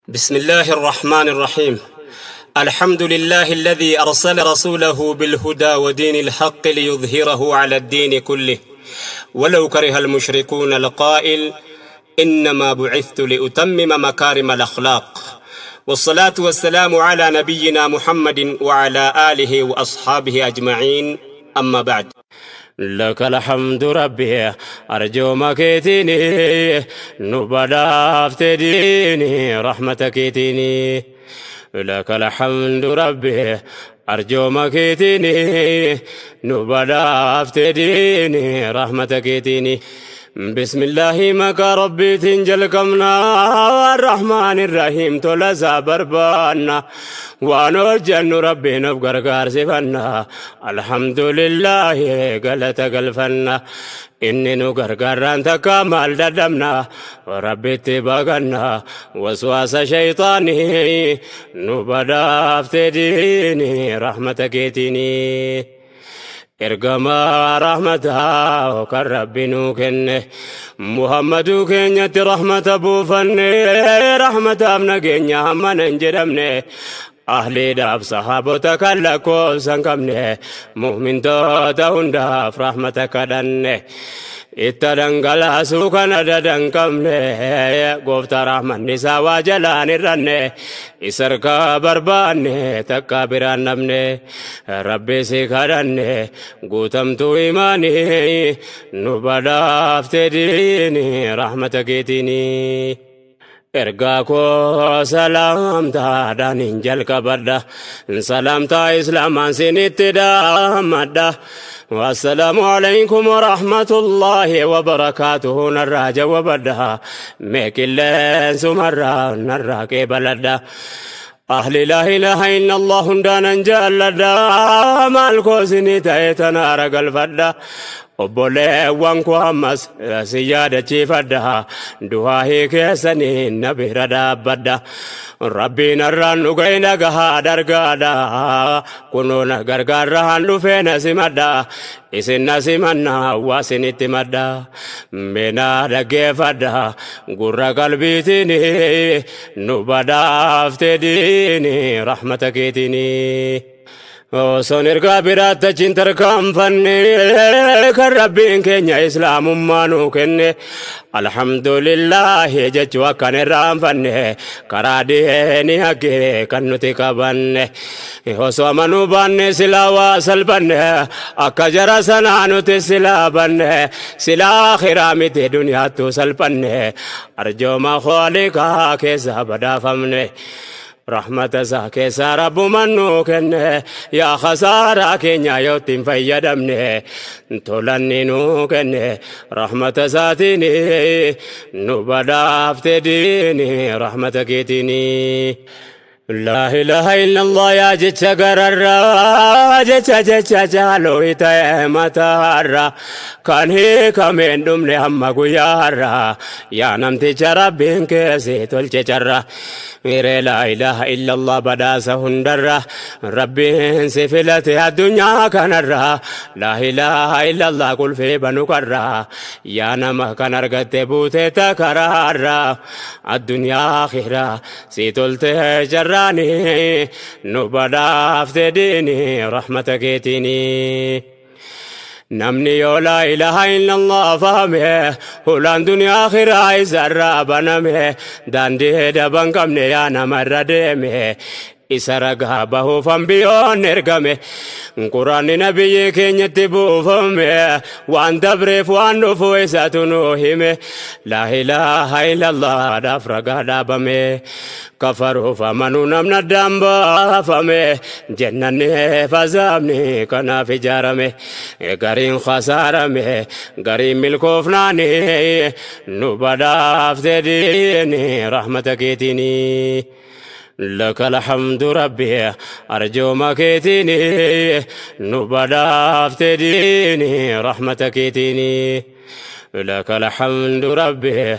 بسم الله الرحمن الرحيم. الحمد لله الذي أرسل رسوله بالهدى ودين الحق ليظهره على الدين كله ولو كره المشركون، القائل: إنما بعثت لأتمم مكارم الأخلاق. والصلاة والسلام على نبينا محمد وعلى آله وأصحابه أجمعين، أما بعد. لك الحمد ربي أرجو مكيتني نبدافت ديني رحمتك تيني. لك الحمد ربي أرجو مكيتني نبدافت ديني رحمتك تيني. بسم الله مكا ربي تنجل كمنا الرحمن الرحيم تلزا بربانا ونرجن ربي نبقر سفنا الحمد لله قلت قلفنا إني نقرقر أنت كمال ددمنا ربي تبقنا وسواس شيطاني نبدافت ديني رحمتك تيني. إرقما رحمتها وكربي نوكن محمد كنيت رحمة أبو فني رحمة أبنا كنيا هم ننجرمني أهلي داب صحابتك لكو سنكمني مؤمن توتهن داف رحمتك دني itti kana dadanqamne gooftaa rahmanni isaa waa jalaan irranne isarkaa barbaanne takka biraan namne rabbi si kadhanne guutamtuu imaanii nu badhaafte diini rahmata keetiini. Ergaa koo salaamtaadhaan hin jalqabadha salaamtaa islaamaan sinitti dhaammadha. والسلام عليكم ورحمة الله وبركاته. نراج وبدا ميكلين سمرا نراك بلدا أهل لا إله إلا الله دانا جلدا مالكو سني تايتنا رقل فدا obboleewwan koo ammas si yaadachiifadha du'aa keessanii na bira dhaabbadha rabbiin har'aan dhugee nagahaa dargaadha kunoo na gargaarraan dhufee na simadha isin na simannaa waa isinitti madha meenaa dhaggeeffadha gurra qalbiitiin nu badhaafte diini rahmata keetiini. Osoon ergaa biraatti achiin tarkaanfanne kan rabbiin keenya islaamummaa nuu kenne alhamdulillaahi jechuu akkan irraanfanne karaa diinii haggee kan nuti qabanne osoo amanuu baanne silaa waa salphanne akka jara sanaa nuti silaa banne silaa akhiraa miti duniyaattuu salphanne arjooma khooliqaa keessa badhaafamne. رحمة ساكي سارب منو كنه يا خسارة كنيا يوتين فيدمني تولني نو كنه رحمة ساتيني نبدافت ديني رحمة كيتيني. لا إله إلا الله يا جتش قرر جتش جتش جالو إتاي متارا كان هيك من دمني هم قيارا يا نمتي جربين كيسي تلجرا لا إله إلا الله بدا سهندرة ربي سفلتها الدنيا كنرة لا إله إلا الله قل في بنكرة يا نما كنرقت بوتي تكرارا الدنيا خيرا سيتلته جراني نبدافت ديني رحمتك تيني. Namni yoo laa ilaaha illallah fahame hulaan duniyaa akhiraa isarraa baname daandii daban qabne yaa namarra deeme isa ragaa bahuuf ambiyoon ergame quraanni nabiyyi keenyatti buufame waan dabreef waan dhufu isatu nuu hime laa ilaaha illallah ragaa dhaabame kafaruuf amanuu namna addaan baafame jennanni fazaamni kanaaf ijaarame gariin khasaarame gariin milkoofnaani nu badhaafte diini rahmata keetiini. لك الحمد ربي أرجو مكيتني نبدافت ديني رحمتك تيني. لك الحمد ربي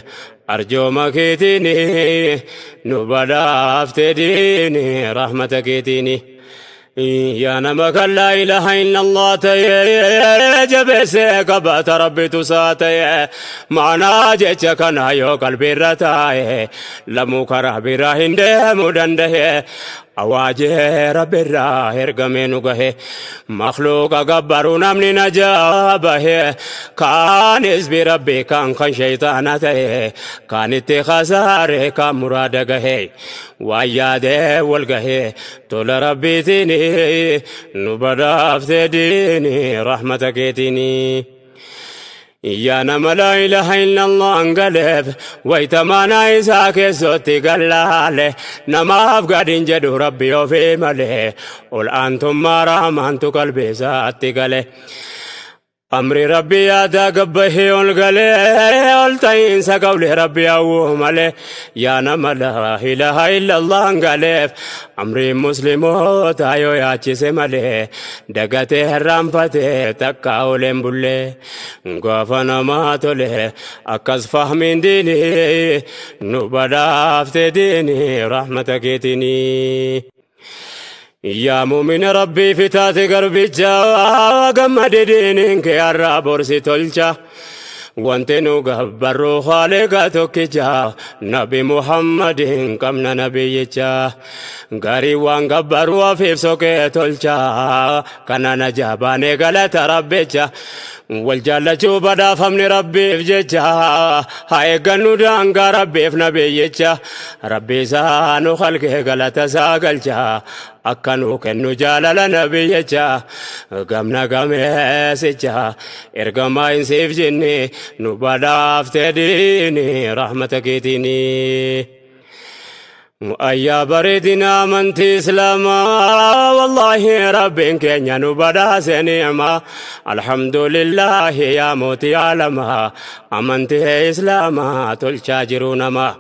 أرجو مكيتني نبدافت ديني رحمتك تيني. يا نمك لا إله إلا الله تي جبسي قبات ربي تساتي معنا جيتك نايو قلبي رتاي لمو كره براهن دمو دنده أواجه ربي الراهر قمينو قهي مخلوق قبرو نمني نجابه كان اسبي ربي كان كان شيطانته كان اتخساره كان مراد قهي وياده والقهي طول ربي تيني نبدأ ديني رحمتك تيني يا نما لا إله إلا الله انقلب ويتمانا إساك صوتي قلالي نما أفقد جدو ربي وفي ملي قل أنتم ما رحمنت قلبي ساتي قلي أمري ربي يا تقبه والقلي قلتين سقولي ربي أوه ملي يا نما لا إله إلا الله انقلب أمري مسلم تايو يا تشي دقته الرنفته تكاولين بولي قافنا ما تولي أكز فهم ديني نبدافت ديني رحمتك تيني يا مؤمن ربي فتاتي قربي جا قمد دينك يا رب تلجا وانتنو قبرو خالقاتك جا نبي محمد قمنا نبي جا غري وان قبرو في سوكي تلجا كان نجاباني غلط ربي جا والجل جوبدا فمن ربي في جا هاي قنو دانغا ربي في نبي جا ربي سانو خلقه غلط ساقل جا أكنو كنو جلال نبي جا قمنا قميس جا إرقما إنسيف جني نبدا افتديني رحمتك تيني أيا بردنا من تسلما والله رب كن نبدا سنعما الحمد لله يا موتي عالما أمنت إسلاما تلشاجرون ما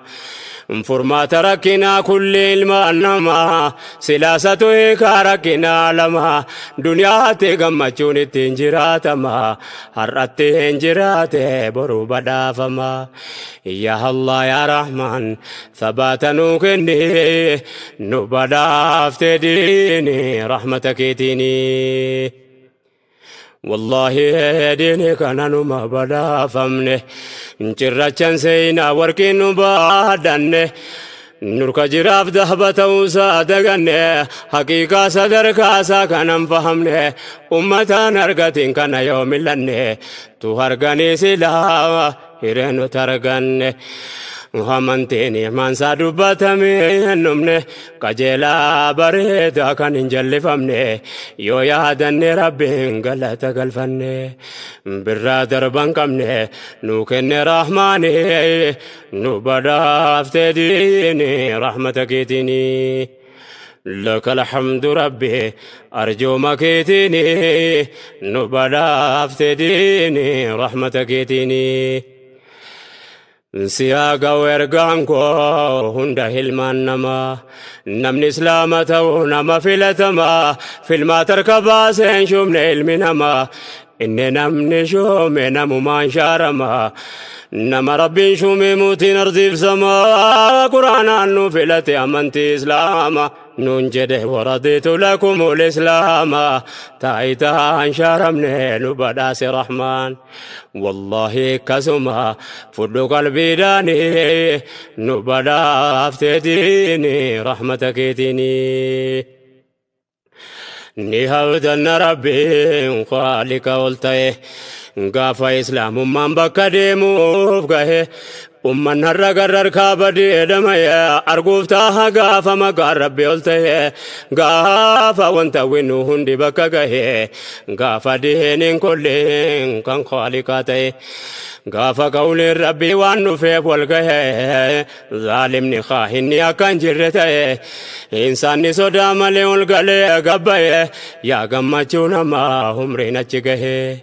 فرما تركنا كل المانما سلاسة كاركنا لما دنيا تغمچون تنجراتما هرت تنجرات برو بدافما يا الله يا رحمن ثبات نوكني نبدافت ديني رحمتك تيني والله ديني كان نما بدا فمنه جرچن سينا وركن بادنه نورك جراف ذهبته وصادقنه حقيقة صدرك ساكن فهمنه أمتا نرقتين كان يوم لنه تهرقني سلا هيرنو ترقنه وهمنتيني من سادوبتمي نمنه قجلا بريدا كان جلفمنه يو يادن ربي غلط غلفنه برا دربن قمنه نو كن رحماني نو بدافت ديني رحمتك تيني لك الحمد ربي أرجو مكيتيني نو بدافت ديني رحمتك تيني سياقا ويرقانكو هنده هلمان نما نمن إسلامته نما فلتما في الماتر كباسين شومن علم نما إن نمن شوم نمو مان شارما نما ربي شومي موتين أرضي في سما قرآن أنو فلتي أمنتي إسلاما ننجده ورضيت لكم الإسلام تايتا شارمني نبداس رحمن والله كسما فدو قلبي داني نبدا افتديني رحمتك تيني نهودن ربي خالق ولتي غافا إسلام من بكديموف غه أمن هرقرر كابدي دمي أرقوفتها غافا مقار ربي قلته غافا وانت وينو هندي بكا غه غافا دينين كلين كان خالقاته غافا قول ربي وانو في والغه ظالمني خاهني أكان جرته إنساني صدا ملي والغلي غبه يا غمچونا ما همري نچگه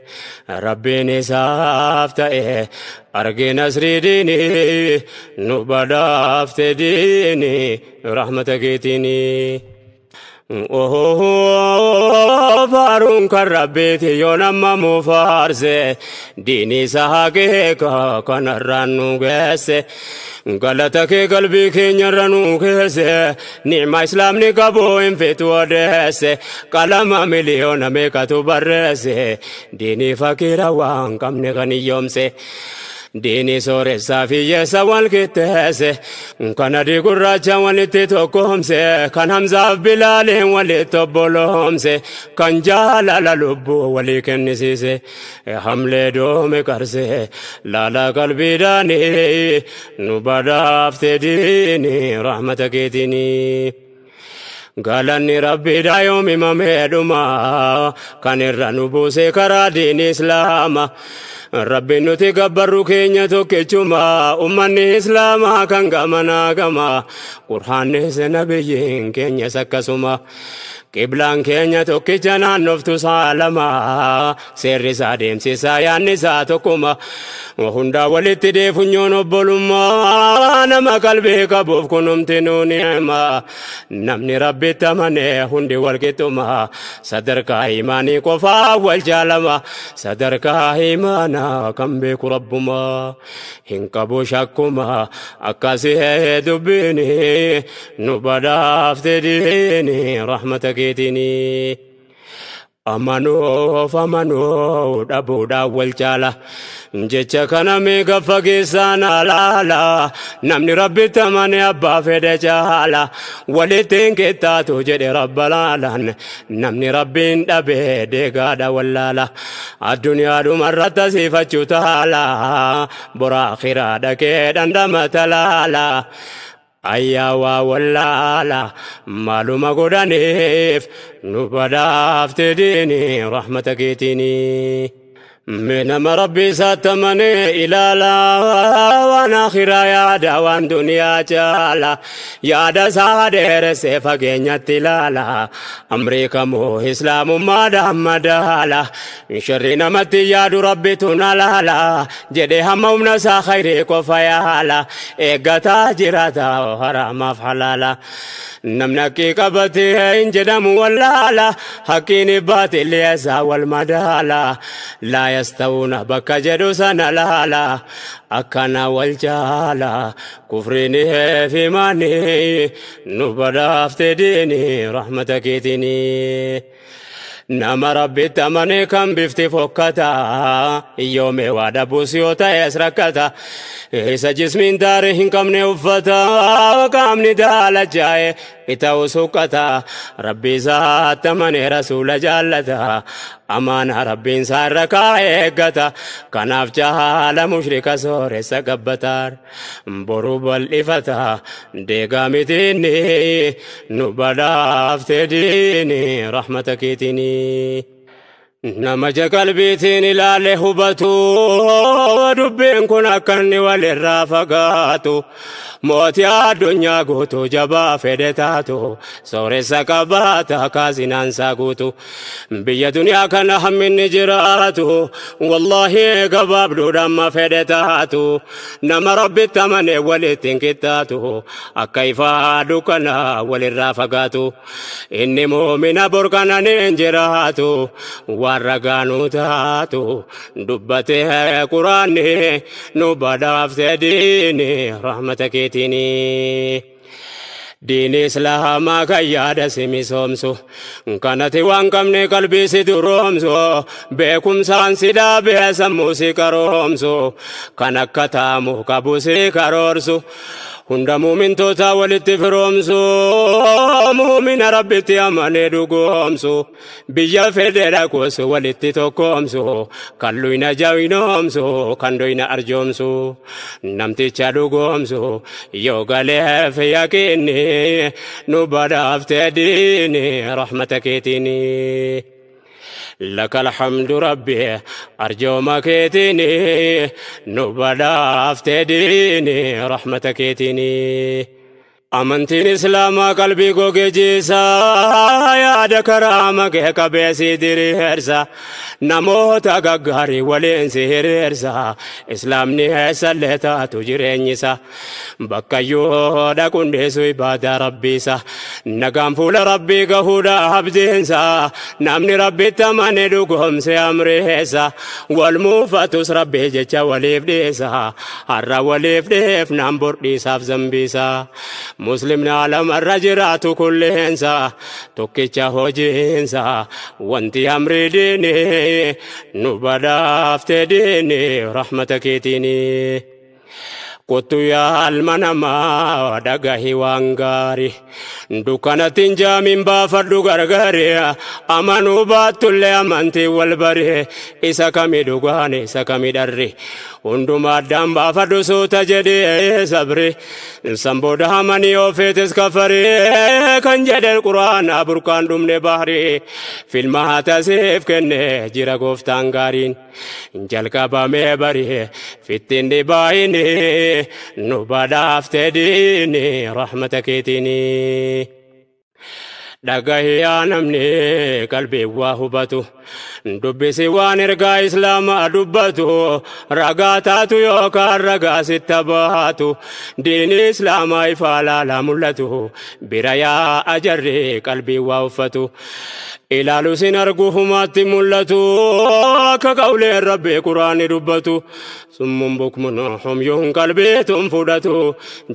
ربي نسافته أرجي نصري ديني نبدافت ديني رحمتك تيني Faaruun kan rabbiiti yoo nama mufaarse diinii isaa hakeeka kanarraan nu geesse galata kee qalbii keenyarra nu keesse ni'ma islaamni qabu hin feetu odeesse qalama miliyoona meeqatu barreesse diinii fakiira waan qabne kan hiyyoomse. Diinii sooressaa fi hiyyeessa wal qixxeesse kan adii gurraacha walitti tokkoomse kan Hamzaaf Bilaaliin walitti obboloomse kan jaalala lubbuu walii kennisiise hamlee doome qarse laala qalbiidhaanii nu badhaafte diinii rahmata keetiinii. Galanni rabbiidha yoom himamee dhuma kan irra nu buuse karaa diinii islaama. Rabbi nuti gabbarru keenya tokkichuma ummanni islaamaa kan gamanaa gama qur'aannis nabiyyiin keenyas akkasuma qiblaan keenya tokkicha naannoftu saalama seerri isaa deemsisaa yaanni isaa tokkuma hundaa walitti deefunyoon obbolummaa nama qalbii qabuuf kunumti nuu ni'ima namni rabbitti amane hundi walqixxuma sadarkaa imaanii qofaa wal jaalama sadarkaa imaanaa kan beeku rabbuma hin qabu shakkuma akkasii dubbiini nu badhaafte diini rahmata keetiini. Amanuuf amanuu dhabuudhaan wal caala jecha kana meeqa fageessaan alaala namni rabbitti amane abbaa fedhe caala walitti hin qixxaatu jedhe rabba laalaan namni rabbiin dhabe deegaadha wallaala addunyaadhuma irratti asiifachuu taala bora akhiraa dhaqee dhandhama talaala. Ayyaa wallaala maaluma godhaniif nu badhaafte diinii rahmata keetiinii. Mee nama rabbi isaatti amanee ilaala waan akhiraa yaada waan duniyaa caala yaada isaa dheeressee fageenyatti ilaala amrii kamuu islaamummaadhaan madaala sharri namatti yaadu rabbitu na laala jedhee hamma humna isaa khayrii qofa yaala eeggataa jiraata haraamaaf halaala namni haqqii qabatee hin jedhamu wallaala haqqiin baatilli isaa wal madaala laa yastawuna bakka jedhu sana laala akkana wal jaala kufriin fi imaanii nu badhaafte diinii rahmata keetiinii. Nama rabbitti amane kan bifti fokkata yoome waa dhabuus yoo ta'es rakkata isa jismiin daarii hin qabne uffata qaamni daalachaa'e ita'u suqqata rabbi isaatti amane rasuula jaallata amaana rabbiin isaa irra kaa'e eeggata kanaaf jaala mushrika sooressa gabbataar boru bal'ifata deegaa mitiinni nu badhaafte diini rahmata keetiini. Nama ija qalbiitiin ilaale hubatu dubbiin kun akka inni walirraa fagaatu mootii addunyaa guutuu jabaa fedhe taatu sooressa qabaata kaasinaansaa guutu biyya duniyaa kana hamminni jiraatu wallaahi gabaabduudhaan ma fedhe taatu nama rabbitti amane walitti hin qixxaatu akka ifaa dukkana walirraa fagaatu inni muumina borkananiin jiraatu waan ragaanuu taatu dubbatee quraanni nu badhaafte diini rahmata keetiini. Diinii islaamaa kan yaada si misoomsu kanati waan qabne qalbii si duroomsu beekumsaan si dhaabee sammuu si qaroomsu kan akka taamu qabu si karoorsu hunda muumintoota walitti firoomsu muumina rabbitti amanee dhugoomsu biyya fedhe dhaquus walitti tokkoomsu kan luyna jawinoomsu kan doyna arjoomsu namticha dhugoomsu yoo galeef yaqiinni nu badhaafte diini rahmata keetiini. لك الحمد ربي أرجو ما كيتني نبدا افتديني رحمتك كيتني. Amantiin Islaamaa qalbii gogee jiisaa yaada karaa maqee qabeessi diriirsa namoota gaggaarii waliin si hiriirsa Islaamni eessallee taatu jireenyisa bakkayyuu dhaqundeessu ibaadaa rabbiisa nagaan fuula rabbii gahuudha abdiinsa namni rabbitti amane dhugoomse amreessa wal muufatus rabbii jecha waliif dhiisa har'a waliif dhiifnaan bordhiisaaf zambiisa. Muslimni alamarra jiraatu kulleensa tokkicha hojiinsa wanti amri diini nu badhaafte diini rahmata keetiini. Kottu yaa ilma namaa dhagahi waan gaarii dukkanatti hin jaamin baafadhu gargaari amanuu baattullee amantii wal bari isa kami dhugaan isa kami dharri hundumaa addaan baafadhu suuta jedhee sabri san booda amanii ofeetis kafarii kan jedhe quraana burqaan dhumne bahri filma hatasiif kenne jira gooftaan gaariin jalqabamee bari fittiin dhibaayini nu badhaafte diini rahmata keetiini. Dhagahi yaa namni qalbii waa hubatu dubbisi waan ergaa Islaamaa dubbatu ragaa taatu yookaan ragaa sitta baatu diini Islaamaa ifaa laalaa mul'atu bira yaa ajarri qalbii waa uffatu. Ilaalu sin argu humaatti mul'atu akka qawleen rabbii quraanni dubbatu summun bukmun humyuun qalbiituun fudhatu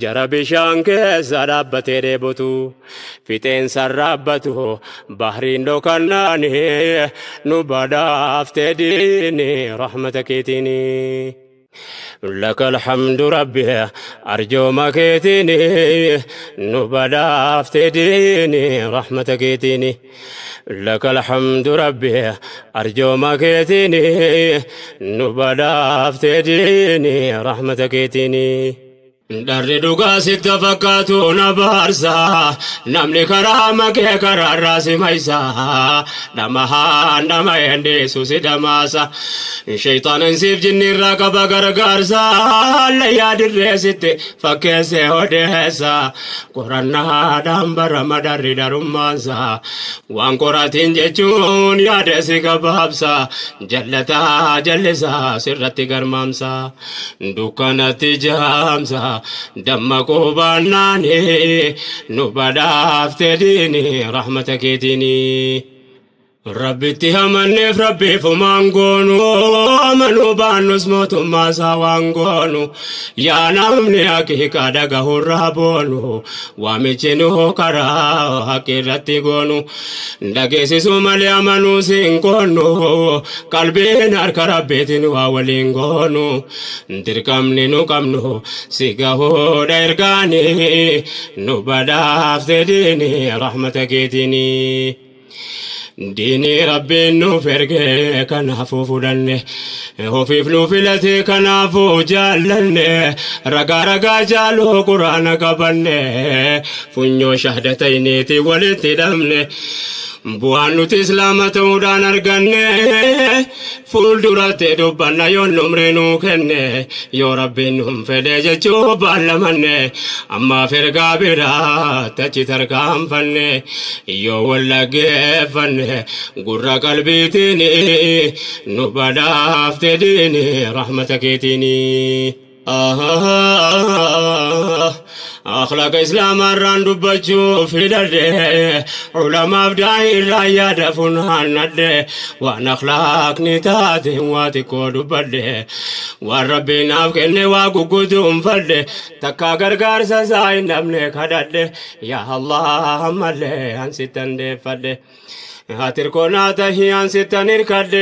jara bishaan keessa dhaabbatee dheebotu fixeensa raabbatu bahriin dhokannaani nu badhaaftee diini rahmata keetiini. لك الحمد ربي أرجو ما كيتيني نبدا افتديني رحمتك كيتيني لك الحمد ربي أرجو ما كيتيني نبدا افتديني رحمتك كيتيني. Darri dhugaa sitti fakkaatu na baarsa namni karaa makee karaarraa si maysa dhamahaan dhama endeessu si dhamaasa shayxaanan siif jinnirraa qaba gargaarsa layyaa dirree sitti fakkeessee odeessa qorannaadhaan barama darri darummaansa waan qoratiin jechuun yaada si gabaabsa jallataa jallisaa sirratti garmaamsa dukkanatti jaamsa. Dammaquu baannaani nu badhaafte diini rahmata keetiini. Rabbitti amanneef rabbiif humaan goonu amanuu baannus mootummaa isaa waan goonu yaa namni haqiiqaa dhagahurraa boonu waamichi nu karaa haqi irratti goonu dhageessisuu malee amanuu siin goonu qalbiin harka rabbiitiin waa waliin goonu dirqamni nu qabnu si gahuudha ergaani nu badhaafte diini rahmata keetiini. Diini rabbiin nuuf ergee kanaafuu fudhanne ofiif nu filate kanaafuu jaallanne ragaa ragaa jaaluu quraana qabanne funyoo shahdatayniiti walitti hidhamne bu'aan nuti islaama ta'uudhaan arganne fuulduratti dubbanna yoon umrii nuu kenne yoo rabbiin nuun fedhe jechuu baallamanne ammaaf ergaa biraatti achi tarkaanfanne yoo wallaggeeffanne gurra qalbiitiin nu badhaafte diini rahmata keetiini. أخلاق إسلام الران دبجو في درده علماء بداي الرايا دفنها ندده وأنا أخلاق نتاته واتكو دبده والرب نافكني واقودهم فرده تكا غرغر سزاي نمني كدده يا الله ملي أنستن دفده Hatir koonaa tahii ansittan hirkadhe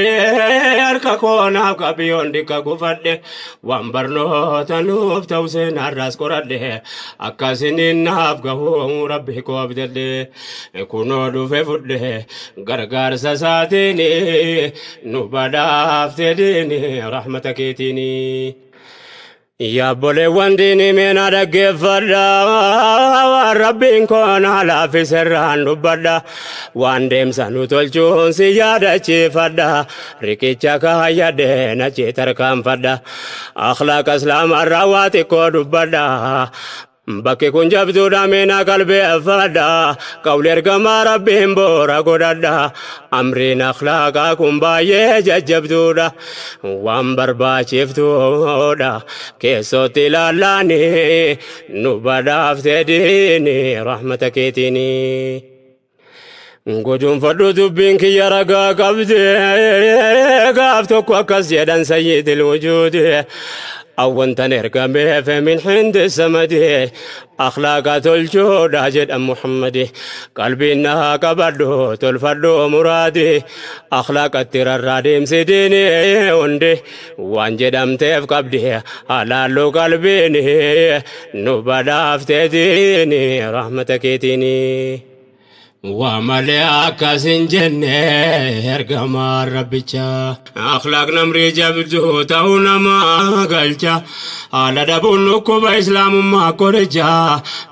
harka koonaaf qabiyyoon dikka gufadhe waan barnoota nuuf ta'u seenarraas qoradhe akkasiniin naaf gahuu rabbi koo abdadhe kunoo dhufe fudhe gargaarsa isaatiin nu badhaafte diini rahmata keetiin. Yaabboleewwan diinii meena dhaggeeffadha waan rabbiin koonaa laaffiserraan dubbadha waan deemsa nu tolchuun si yaadachiifadha riqicha kaayyadhe nachi tarkaanfadha akhlaaqa islaamarraa waa xiqqoo dubbadha. Bakki kun jabduudha meena qalbeeffadha qawli ergamaa rabbiin boora godhadha amriin akhlaaqaa kun baay'ee jajjabduudha waan barbaachiftuudha keessootti ilaallaani nu badhaafte diini rahmata keetiini. Guduunfadhu dubbiin kiyya ragaa qabde gaaf tokko akkas jedhan sayyidil wujuudi awwantan ergameef min hindi samadi akhlaaqa tolchuudha jedhan Muhammadi qalbiin naa qabadhu tolfadhu muraadi akhlaaqatti rarraa deemsi diini hundi waan jedhamteef qabdi halaallu qalbiini nu badhaafte diini rahmata keetiini. Waa malee akkas hin jenne ergamaa rabbicha. Akhlaaq namri jabduu ta'uu nama galcha. Haala dhabuun dhukkuba islaamummaa qoricha.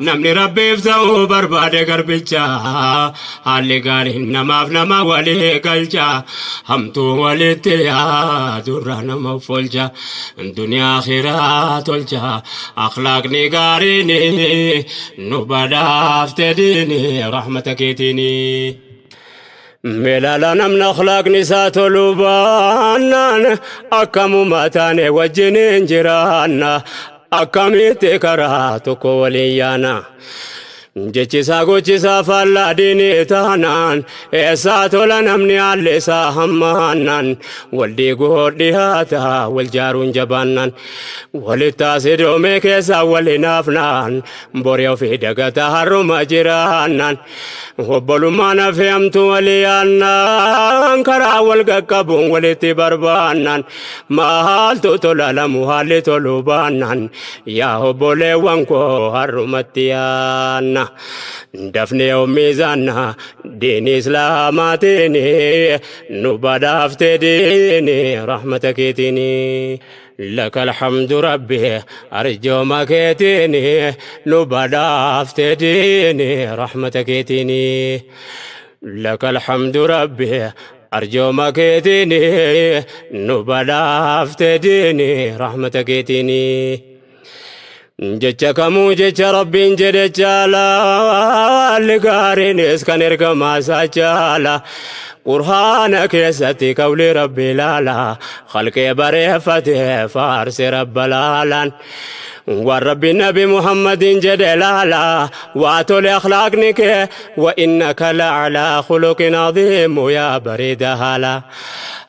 Namni rabbiif ta'uu barbaade garbicha. Haalli gaariin namaaf nama walii galcha. Hamtuu walitti yaadurra nama folcha. Duniyaa akhiraa tolcha. Akhlaaqni gaariin nu badhaafte diini rahmata keetiini. Meelaala namni akhlaaqni isaa toluu baannaan akkamuma taane wajjiniin jiraanna akkamitti karaa tokko waliin yaana. Jechisaa gochisaa faallaa diinii taanaan eessaa tola namni haalli isaa hammaannaan wal diiguu dhiyaata wal jaaruun jabaannaan walitti asidoomee keessaa wal hinaafnaan borii ofii dagata harruma jiraannaan obbolummaan hafeemtu walii yaannaan karaa wal qaqqabuun walitti barbaannaan maaltu tola lamu haalli toluu baannaan yaa obboleewwan koo harrumatti yaanna. Dafnee miizaana diini islaamaatiin nu badhaafte diini rahmata keetiini. Laka alhamdu rabbi arjooma keetiini nu badhaafte diini rahmata keetiini. Laka alhamdu rabbi arjooma keetiini nu badhaafte diini rahmata keetiini. Jecha kamuu jecha rabbiin jedhe caala haalli gaariinis kan ergamaa isaa caala qur'aana keessatti qawli rabbi ilaala khalqee bareeffate faarse rabba laalaan waan rabbi nabi Muhammadin jedhe laala waa tole akhlaaqni kee wa innaka la'alaa khuluqin aziimu yaa bareeda haala.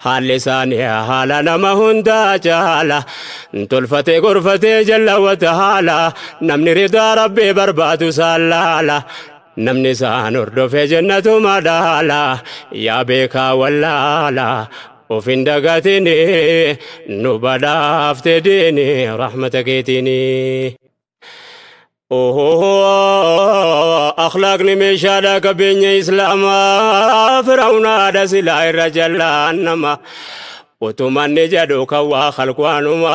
Haalli isaanii haala nama hundaa caala tolfatee gorfatee jallawwata haala namni ridaa rabbii barbaadu saalaala namni isaan hordofee jannatu madaala yaa beekaa wallaala of hin dagatini nu badhaafte diini rahmata keetiini. Akhlaaqni meeshaadha qabeenya islaamaa firawnaadha silaa irra jallaan nama utumanni jedhu kan waa khalqwaanuma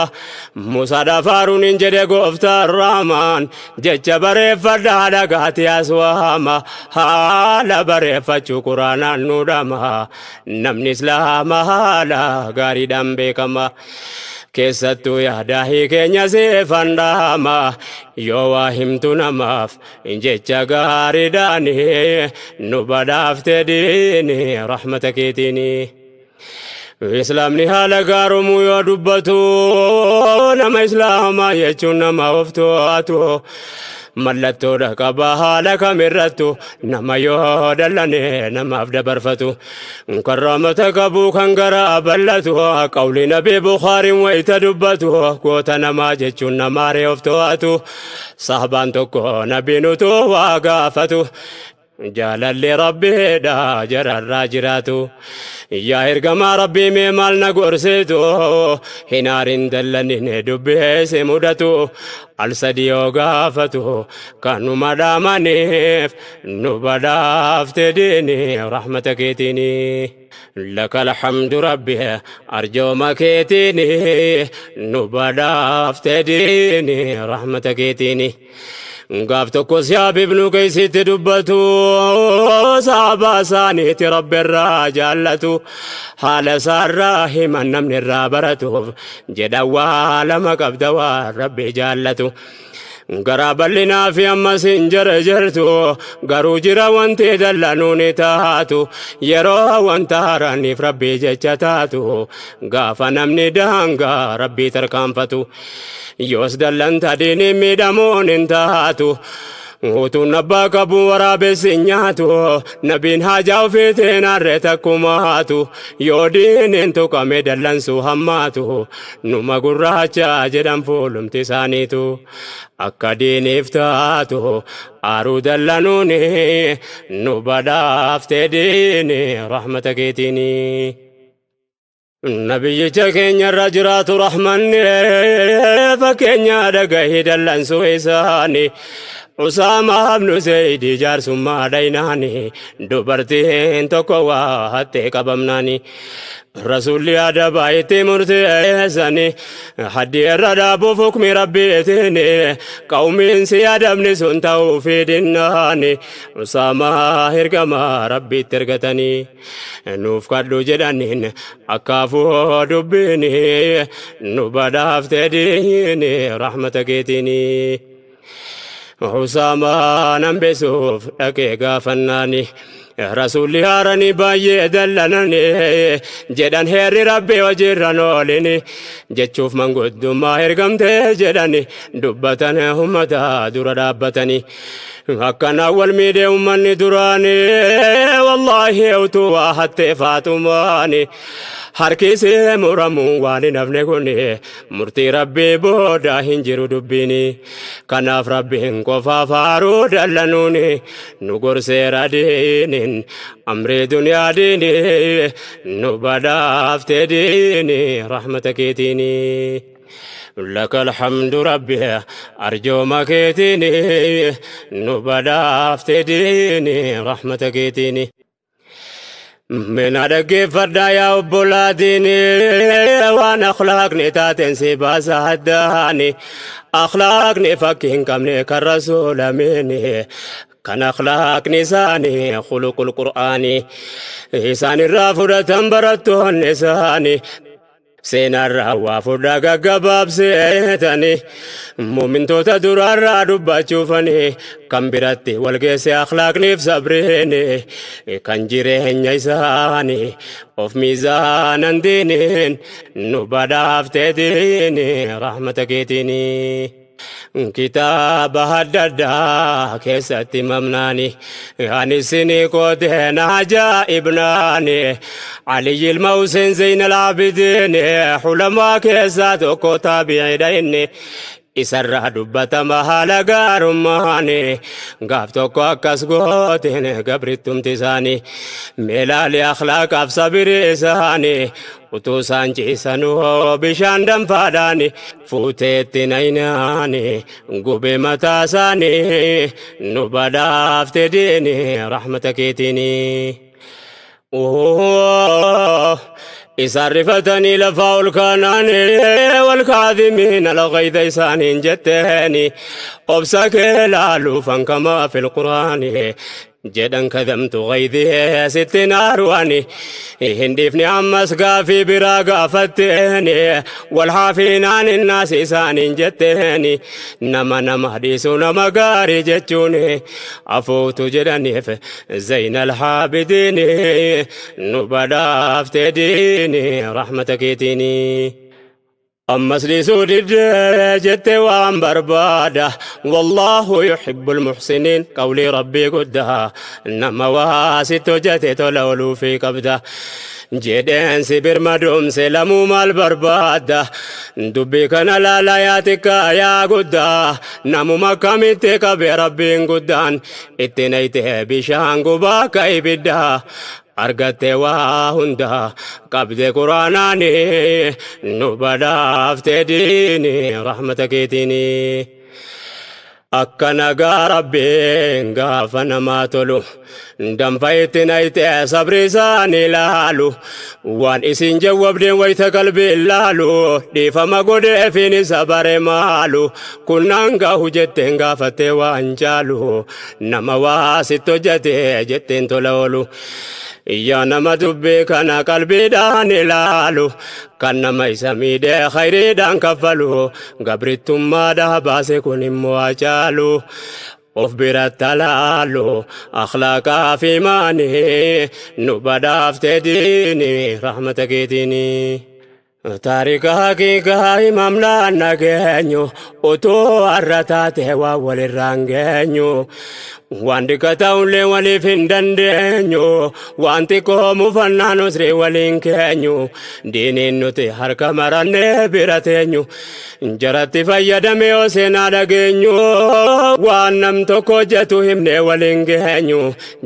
Musaadha faaruun hin jedhe gooftaan raamaan jecha bareeffadhaa dhagaati aswaama haala bareeffachuu quraanaan nu dhama namni islaama haala gaariidhaan beekama. Keessattuu yaadaahii keenya seefan dhaama yoo waa himtu namaaf jecha gaariidhaan nu badhaafte diini rahmata keetiini. Islaamni haala gaarumuu yoo dubbatu nama islaamaa jechuun nama of to'atu mallattoodha qaba haala kamirrattu nama yoo dallane namaaf dabarfatu karraamata qabu kan garaa bal'atu qawli nabi Bukhaariin wayita dubbatu goota namaa jechuun namaaree of to'atu saahbaan tokko nabiin utuu waa gaafatu jaalalli rabbiidha jararraa jiraatu yaa ergamaa rabbii mee maal na gorsitu hin aarin dallanin dubbeesse mudatu al sadi yoo gaafatu kanuma dhaamaniif nu badhaafte diini rahmata keetiini. Laka alhamdu rabbi arjooma keetiini nu badhaafte diini rahmata keetiini. Gaaf tokko siyaab ibnu Qeesitti dubbatu saaba isaaniitti rabbi irraa jaallatu haala isaarraa himan namni irraa baratuuf jedha waa lama qabda waan rabbi jaallatu. Garaa bal'inaa fi ammas hin jarjartu garuu jira wanti dallanuun taatu yeroo wanta haaraaniif rabbii jecha taatu gaafa namni daangaa rabbii tarkaanfatu yoos dallanta diinii miidhamuun hin taatu. Utuun abbaa qabu waraabessi hin nyaatu nabiin haajaa ofiitiin harree takkumaatu yoo diiniin tuqame dallansuu hammaatu numa gurraacha jedhan fuulumti isaaniitu akka diiniif taatu aaruu dallanuuni nu badhaaftee diini rahmata keetiini. Nabiyyicha keenyarra jiraatu rahmanni fakkeenya dhagahii dallansuu isaanii. Usaama ibnu Zayd jaarsummaa dhaynaani dubartiin tokko waa hattee qabamnaani. Rasuulli adabaa itti murteessani haddi irra dhaabuuf hukmi rabbiitiin qawmiin si adabni sun ta'uu fidinnaani. Usaama ergamaa rabbiitti ergatanii nuuf kadhu jedhaniin akkaafuu dubbiini nu badhaaftee diini rahmata keetiini. Usaama nan beesuuf dhaqee gaafannaani Rasuulli haaranii baay'ee dallanani jedhan heerri rabbii hojiirra oolini jechuuf manguddummaa ergamtee jedhani dubbatan ummata dura dhaabbatani. Akkanaan wal miidhee ummanni duraani wallaahi utuu waa hattee faatumaani harkisee muramuun waan hin hafne kuni murtii rabbii booda hin jiru dubbiini. Kanaaf rabbiin qofaaf haaruu dallanuuni nu gorseera diiniin amrii duniyaa diini nu badhaaftee diini rahmata keetiini. لك الحمد ربي أرجو مكيتني نبدا افتديني رحمتك يتيني من أدق فردا يا أبولاديني وانا أخلاقني تاتنسي باسهداني أخلاقني فكين كمني كالرسول مني كان أخلاقني ساني خلق القرآن إساني الرافضة تنبرته النساني Seenarraa waa fudhaa gaggabaabseetani muumintoota duraarraa dubbachuufani kan biratti wal geesse akhlaaqniif sabriini kan jireenya isaani of miizaanan diiniin nu badhaaftee diini rahmata keetiini. Kitaaba adda addaa keessatti mamnaani ani isinii qoodeen ajaa'ibnaani Aliyyi ilma Hussein Zeynal Aabidiin hulamaa keessaa tokko taabi'iidha inni isarraa dubbatama haala gaarummaani gaaf tokko akkas gooteen gabrittumti isaanii meelaalee akhlaaqaaf sabirii isaanii utuu isaan ciisanuu bishaan danfaadhaani fuuteetti naynaani gubee mataa isaanii nu badhaafte diini rahmata keetiini. Isaan rifatanii lafaa ol kaanaani wal kaadhimiina al-ghayza isaaniin jetteeni obsa kee laaluufan kamaa fil quraani jedhan kadhamtu ghaydii sitti naaruani hin dhiifne ammas gaafii biraa gaafatteeni wal haafiinaan innaas isaaniin jetteeni nama nama dhiisu nama gaarii jechuun afuutu jedhaniif Zeynal Haabidiini nu badhaaftee diini rahmata keetiini. Ammas dhiisuu didee jettee waan barbaada wallaahu yuhibbul muhsiniin qawlii rabbii guddaa nama waa sitti hojjete tola ooluufii qabda jedheen si birmadoomse lamuu maal barbaadda dubbii kana laalaa yaa xiqqaa yaa guddaa namuma akkamitti qabe rabbiin guddaan itti nayitee bishaan gubaa akka ibiddaa argattee waa hunda qabde quraanaani nu badhaaftee diini rahmata keetiini. Akka nagaa rabbiin gaafa namaa tolu danfa itti nayitee sabri isaanii laalu waan isin jawwabdeen wayita qalbiin laalu dhiifama godheefiin isa bare maalu kunnaan gahu jetteen gaafattee waan caalu nama waa sitti hojjete jetteen tola oolu. Yaa nama dubbii kana qalbiidhaan ilaalu kan nama isa miidhee khayriidhaan kaffalu gabrittummaadhaa baase kun immoo hacaalu of biratti alaalu akhlaaqaa fi imaanii nu badhaaftee diini rahmata keetiini. Taarika haqiiqaa himamnaan nageenyu utuu har'a taate waa walirraan geenyu waan dhiqata'ullee waliif hin dandeenyu waan xiqqoo mufannaan usrii waliin keenyu diiniin nuti harka marannee bira teenyu jaratti fayyadame yoo seenaa dhageenyu waan nam tokko hojjetu himnee waliin geenyu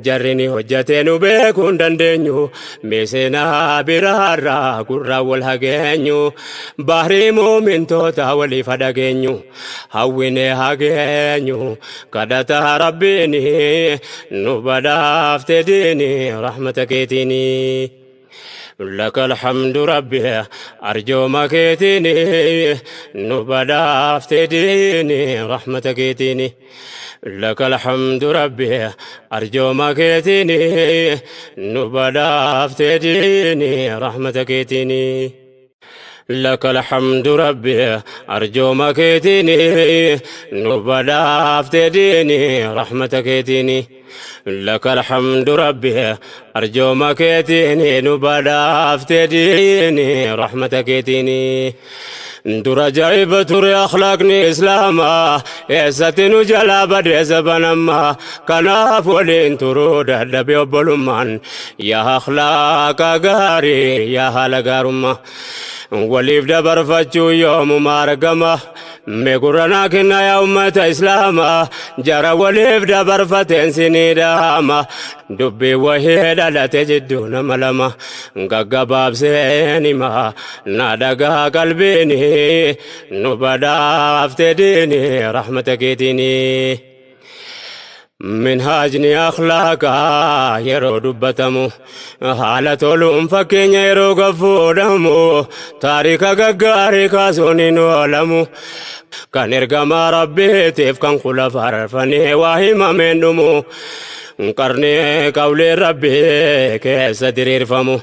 jarri ni hojjetee nu beekuu hin dandeenyu mee seenaa biraarraa gurraa wal hageenyu bahrii muumintoota waliif hadhageenyu hawwinee hageenyu kadhata rabbiin nu badhaafte diini rahmata keetiini. لك الحمد ربي أرجو مكيتني نبدا افتديني رحمتك يتيني لك الحمد ربي أرجو مكيتني نبدا افتديني رحمتك يتيني لك الحمد ربي أرجو مكيتني نبدا افتديني رحمتك يتيني لك الحمد ربي أرجو مكيتني نبدا افتديني رحمتك يتيني درجة بتر أخلاقني إسلاما إعزتن جلا بدر زبنما كناف ولين ترود الدبي بلمان يا أخلاق غاري يا هلا وليف دبر فتشو يوم مارقما ميقرنا كنا يا أمة إسلاما جرى وليف دبر فتن سنيداما دبي وهيدا لا تجدون ملما ققباب سينما نادقا قلبيني نبدا افتديني رحمتك يتيني منهاجني أخلاقا يرو دبتمو حالة لهم فكين يرو قفودمو تاريخ ققاري كاسوني نولمو كان إرقما ربي تيف كان خلف عرفني واهما من دمو قرني قولي ربي كيس درير فمو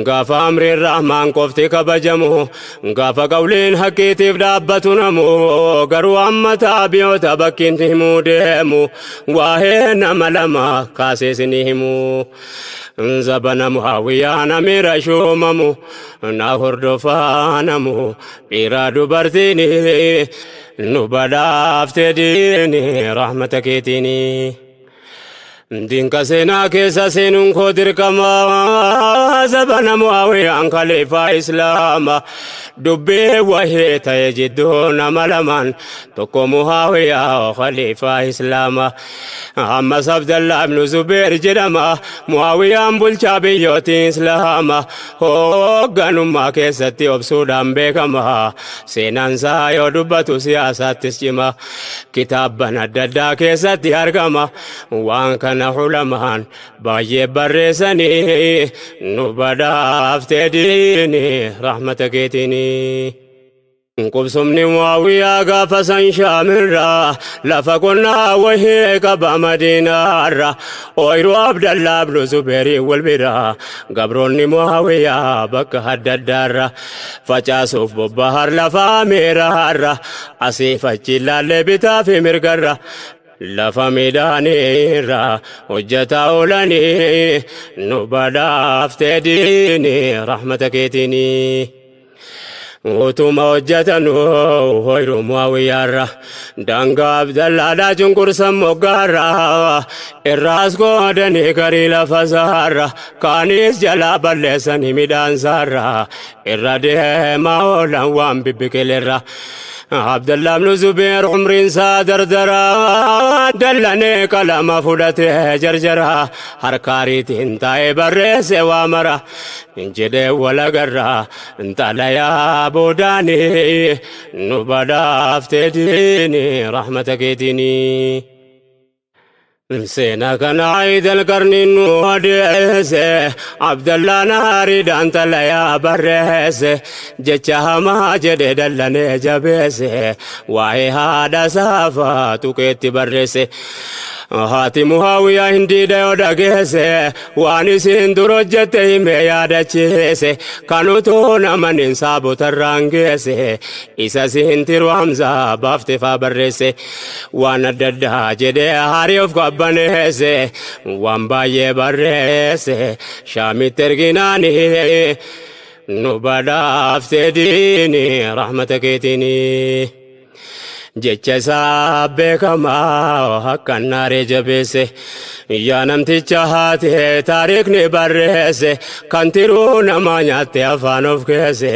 قاف أمر الرحمن قفتي كبجمو قاف قولين حكيتي فدابتنمو قروا أما تابيو تبكين تهمو ديمو واهين ملما كاسيسنهمو زبنا معاوية نمير شوممو ناهر دفانمو إرادو برتيني نبدا افتديني رحمتك يتيني دينك سينا كيسا سينون خدر كما زبنا معاوية خليفة إسلام دبي وهي تجدون ملمان تقو معاوية خليفة إسلام أما عبد الله بن زبير جرما معاوية بلشابيوت إسلام هو ما كيستي أبسودان بكما سينان سايو دبتو سياسة تسجما كتابنا ددا كيستي أرقما وان كان حلمان باي برسني نبدا افتديني رحمتك يتيني قبسمني معاوية قافصا شامرا لفقنا وهي قبا مدينة ويرو عبد الله بن زبير والبرا قبروني معاوية بك هددار فجاسوف ببهر لفاميرا أسيف الجلال بتافي مرقرة lafa midhaaniirra hojjetaa oolanii nu badhaaftee diini rahmata keetiini. Utuma hojjetanuu hoyruu Muawiyyaarra daangaa Abdallaadhaa cunqursan moggaarra irraas qoodanii garii lafa saarra kaanis jalaa balleessanii midhaan saarra irra deemaa oolan waan bibbiqilerra. عبد الله بن زبير عمرين سادر درا دلني كلام فلته جرجرا هركاريتين تاي برس وامرا انجد ولا قرا انت لا يا بوداني نبدا افتديني رحمتك يديني سينا كان عيد القرن نوديس عبد الله ناري دانت لا يا برس جتها ما جد دلني جبس وعي هذا سافا تكت برس Haati Muhaawiyaa hindiida yoo dhageesse waan isin dur hojjette himee yaadachiise kan utuu naman hin saabotarraan geesse isa siin tiru Hamzaa baafte faa barreesse waan adda addaa jedhee haarii of qabbaneesse waan baay'ee barreesse shaamitti erginaani nu badhaafte diini rahmata keetiini. Jecha isaa beekamaa akkan naaree jabeesse yaa namticha haate taariikni barreesse kan tiruu namaa nyaatte afaan of keesse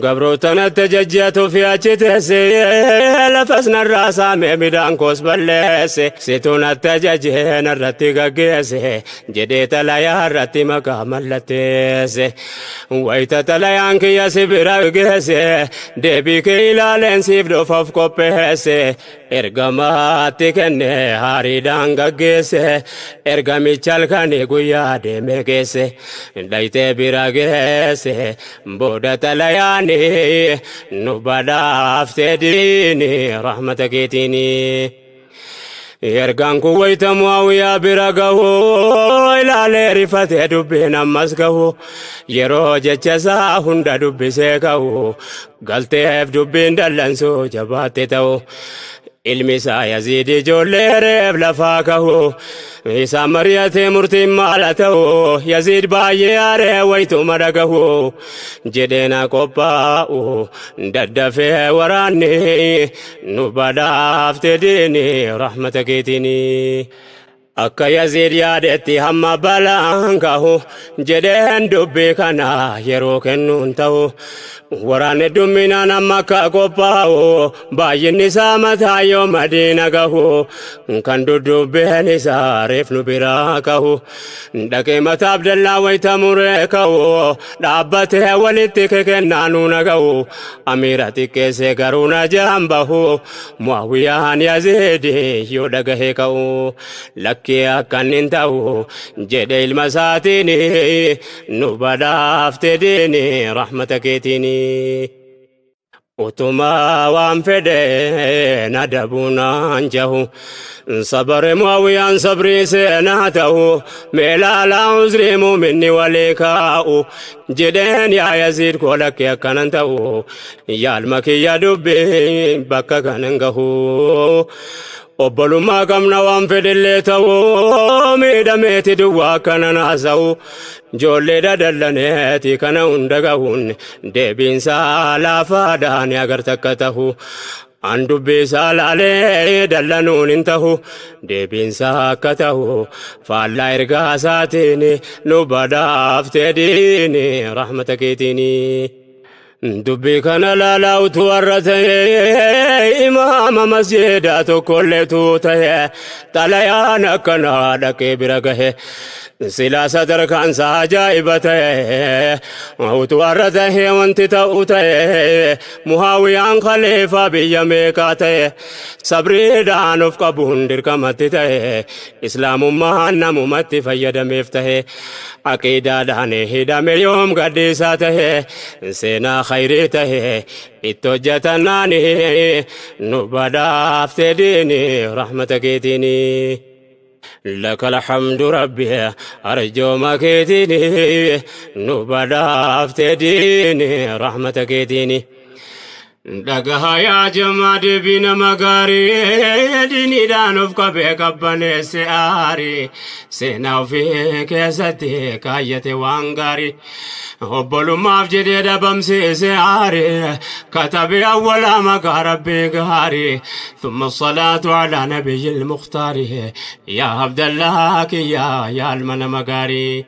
gabroota natti jajjatu fi achi teesse lafas narraa saamee midhaan koos balleesse situu natti ajajee narratti gaggeesse jedhee xalayaa irratti maqaa mallatteesse wayita xalayaan kiyya si bira geesse deebii kee ilaaleen siif dhufa of qopheesse ergamaatti kenne hariidhaan gaggeesse ergamicha halkanii guyyaa deemee geesse dhayitee bira geesse booda xalayaani nu badhaaftee diini rahmata keetiini. Ergaan kun wayita Muhaawiyaa bira gahu ilaalee rifatee dubbiin ammas gahu yeroo jecha isaa hunda dubbisee ka'u galteef dubbiin dallansuu jabaatte ta'u ilmi isaa Yaziid ijoollee reef lafaa kahu isaa mari'atee murtiin maala ta'u Yaziid baay'ee aaree wayituma dhagahu jedheena qophaa'u daddafee waraanni nu badhaafte diini rahmata keetiini. Akka Yaziid yaadetti hamma balaan gahu jedheen dubbii kana yeroo kennuun ta'u waraanni hedduminaan amma akka qophaa'u baay'inni isaa mataa yoo Madiina gahu kan duddubbeen isaa reef nu biraa kahu dhaqee mataa Abdallaa wayita muree ka'u dhaabbatee walitti kekennaa nuuna gahu amiira xiqqeessee garuu na jaan bahu Muawiyaan Yaziid yoo dhagahee ka'u lakkee akkan hin ta'u jedhe ilma isaatiin nu badhaafte diini rahmata keetiin. Utuma waan fedhe na dabuunaan jahu sabare Muawiyaan sabrii seenaa ta'u meelaalaa uzrii muuminni walii kaa'u jedheen yaa Yaziid koo lakkee akkanan ta'u yaalma kiyya dubbii bakka kanan gahu. Obbolummaa qabna waan fedhellee ta'u miidhameeti duwwaa akkanan haasa'u ijoollee dadallaneeti kana hunda gahuun deebiinsaa laafaadhaan agarta akka ta'u an dubbisaa laalee dallanuun hin ta'u deebiinsaa akka ta'u faallaa ergaa isaatiin nu badhaaftee diini rahmata keetiini. Dubbii kana laalaa utuu warra ta'e imaama masjiidaa tokkolleetu ta'e xalayaan akkanaa dhaqee bira gahe silaa sadarkaan isaa ajaa'iba ta'e utuu warra ta'e wanti ta'u ta'e Muhaawiyaan khaliifaa biyya meeqaa ta'e sabriidhaan of qabuun dirqamatti ta'e islaamummaan namumatti fayyadameef ta'e aqiidaadhaan hidhame yoom gadhiisaa ta'e seenaa khayrii ta'e itti hojjetannaani nu badhaafte diini rahmata keetiini. لك الحمد ربي أرجو ما كيتيني نبدا افتديني رحمتك كيتيني dhagaha yaa jamaa deebii nama gaarii diiniidhaan of qabee qabbaneesse aarii seenaa ofii keessatti kaayyate waan gaarii obbolummaaf jedhee dhabamsiise aarii katabee awwalaa maqaa rabbii gaarii ثم الصلاة على نبي المختار يا عبد الله كيا يا المنام gaarii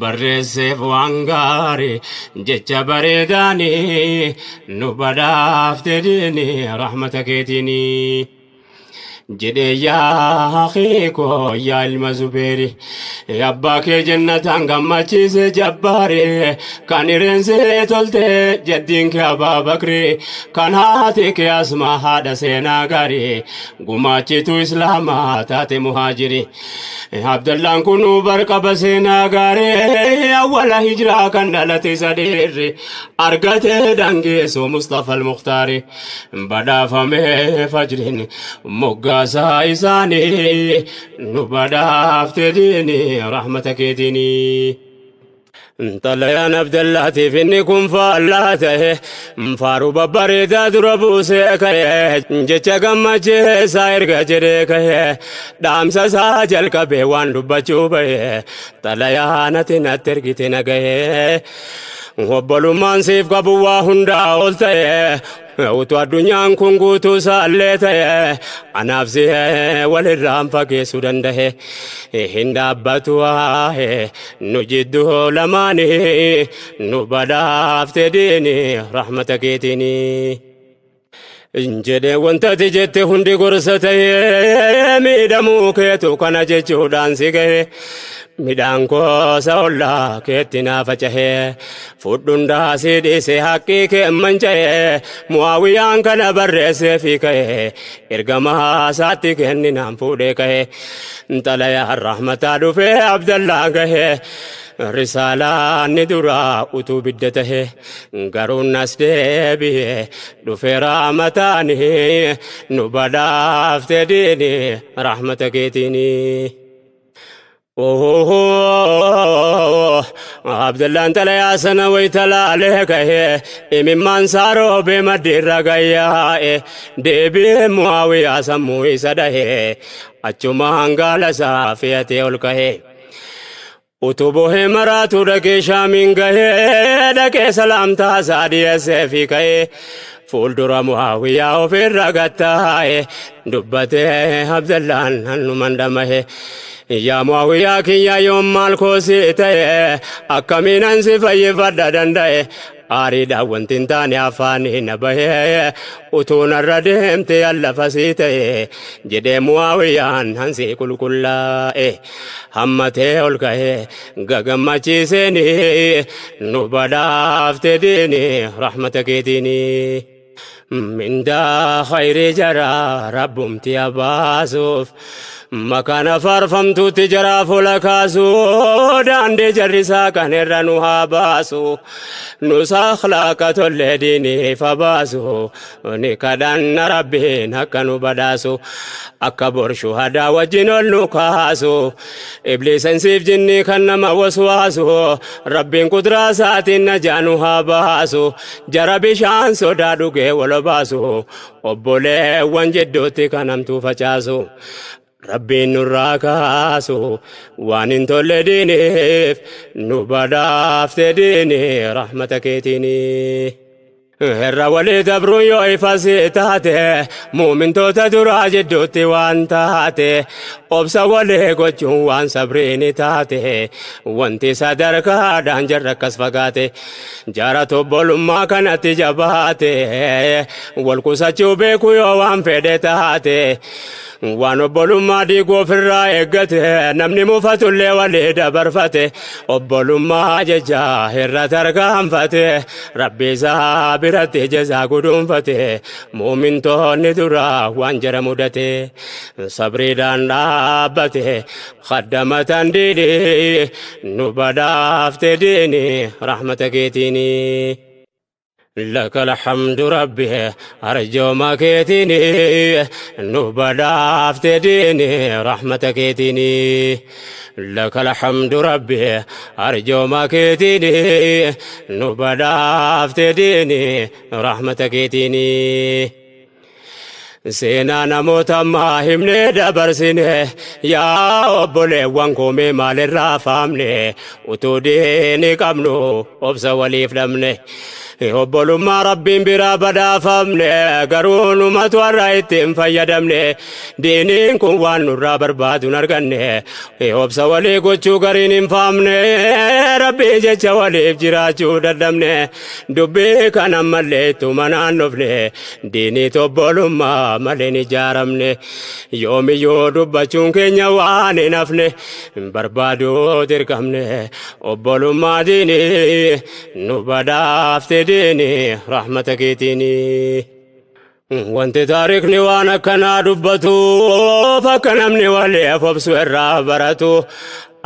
barreesseef waan gaarii jecha bareedaanii nu badaa دافتريني رحمتك يتيني جدي يا أخيكو يا المزبيري يا باكي جنة قمتشيس جباري كان رنسي تلتي جدينك يا بابكري كان هاتيك يا اسمع هذا سينا غاري قمتشي تو إسلاما تاتي مهاجري Abdallaan kun barqaba seenaa gaaree awwala hijiraa kan dhalate sadeerre argate dangeessoo Mustafa al-Mukhtaari badhaafame fajriin moggaasaa isaanii nu badhaafte diini rahmata keetiini. Xalayaan Abdallaatiif inni kun faallaa ta'e faaruu babbareedaa dura buusee ka'e jecha gammachiisaa erga jedhee ka'e dhaamsa isaa jalqabee waan dubbachuu ba'e xalayaan ati natti ergite na ga'e obbolummaan siif qabu waa hundaa ol ta'e utuu addunyaan kun guutuu isaallee ta'e anaaf si walirraan fageessuu danda'e hin dhaabbatu waa'ee nu jidduu lamaanii nu badhaafte diini rahmata keetiini. Jedhee wanta ati jette hundi gorsa ta'ee miidhamuu keetu kana jechuudhaan si gahe midhaan koosa ollaa keetti naa facahee fudhundaa si dhiise haqqii kee manca'ee Mu'aawiyaan kana barreessee fi ka'ee ergamaa isaatti kenninaan fuudhee ka'ee xalayaan rahmataa dhufee Abdallaa gahee risaalaan ni duraa utuu bidda tahe garuu nas deebi'ee dhufee rahmataanii nu badhaafte diini rahmata keetiini. Abdallaan xalayaa sana wayita laalee ka'ee imimmaan isaa roobee maddiirra gayyaa'e deebi'ee Mu'aawiyaa sammuu isa dhahee achumaan gaala isaa fe'atee ol ka'ee. Utuu bohee maraatu dhaqee Shaamiin gahee dhaqee salaamtaa isaa dhiyeessee fi ka'ee fuuldura Mu'aawiyaa ofirra gattaa'e dubbatee Abdallaan hannuman dhamahe. Yaa Mu'aawiyaa kiyya yoom maal koosii ta'e akkamiinan si fayyifadha danda'e aariidhaan wanti hin taane afaanii na bahee utuu narra deemte allafasii ta'e jedhee Mu'aawiyaan hansii qulqullaa'e hammatee ol ka'ee gagammachiiseeni nu badhaafte diini rahmata keetiini. Mindaa khayrii jaraa rabbumti abaasuuf makaana faarfamtuutti jaraa fuula kaasu daandii jarrisaa kan irra nu haa baasu nus akhlaaqa tollee diiniif haa baasu ni kadhanna rabbiin akka nu badhaasu akka bor shuhadaa wajjin ol nu kaasu ibliisan siif jinnii kan nama waswaasu rabbiin kuduraa isaatiin najaa nu haa baasu jara bishaan sodaa dhugee wal baasu obboleewwan jidduutti kan hamtuu facaasu. Rabbiin nurraa kaasu waan hin tolle diiniif nu badhaafte diini rahmata keetiini. Irra walii dabruun yoo ifasii taate muumintoota duraa jidduutti waan taate obsa walii gochuun waan sabriini taate wanti sadarkaadhaan jarra akkas fagaate jara obbolummaa kanatti jabaate wal qusachuu beeku yoo waan fedhe taate waan obbolummaa diiguu ofirraa eeggate namni mufatullee walii dabarfate obbolummaa jecha irra tarkaanfate rabbi isaa biratti jazaa guduunfate muumintoonni duraa waan jara mudate sabriidhaan dhaabbate khaddamatan diini nu badhaafte diini rahmata keetiini. لك الحمد ربي أرجو ما كيتني نبدا افتديني رحمتك كيتني لك الحمد ربي أرجو ما كيتني نبدا افتديني رحمتك كيتني Seenaa namoota ammaa himnee dabarsine yaa obboleewwan koomee maalirraa faamne utuu diini qabnu obsa waliif dhabne obbolummaa rabbiin biraa badhaafamne garuu numatu har'a ittiin fayyadamne diiniin kun waan nurraa barbaadu hin arganne obsa walii gochuu gariin hin faamne rabbii jecha waliif jiraachuu dadhabne dubbii kana ammallee ittuma naannofne diinii obbolummaa malee hin ijaaramne yoomiyyuu dubbachuun keenya waan hin hafne barbaaduu dirqamne obbolummaa diinii nu badhaafte diinii rahmata keetiinii. Wanti taarikhni waan akkanaa dubbatuuf akka namni waliif obsu irraa baratu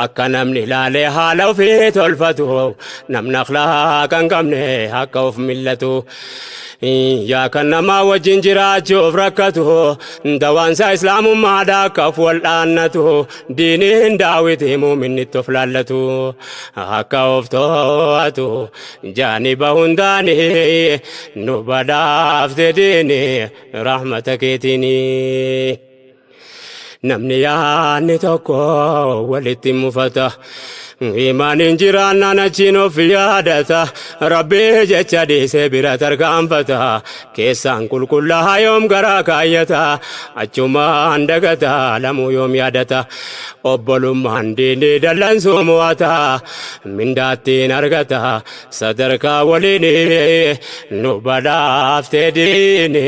akka namni ilaalee haala ofii tolfatu namni akhlaaqa hin qabne akka of millatu yaa kan namaa wajjin jiraachuuf rakkatu dawaansa islaamummaadha akka of wal'aannatu diiniin daawiti muuminnitti of laallatu akka of to'atu jaaniba hundaani nu badhaafte diini rahmata keetiini. Namni yaadni tokko walitti mufata imaaniin jiraannaan achiin of yaadata rabbii jecha dhiisee bira tarkaanfata keessaan qulqullaa'aa yoom garaa kaayyata achumaan dagata lamuu yoom yaadata obbolummaan diinii dallansuu mo'ata mindaattiin argata sadarkaa waliin nu badhaaftee diini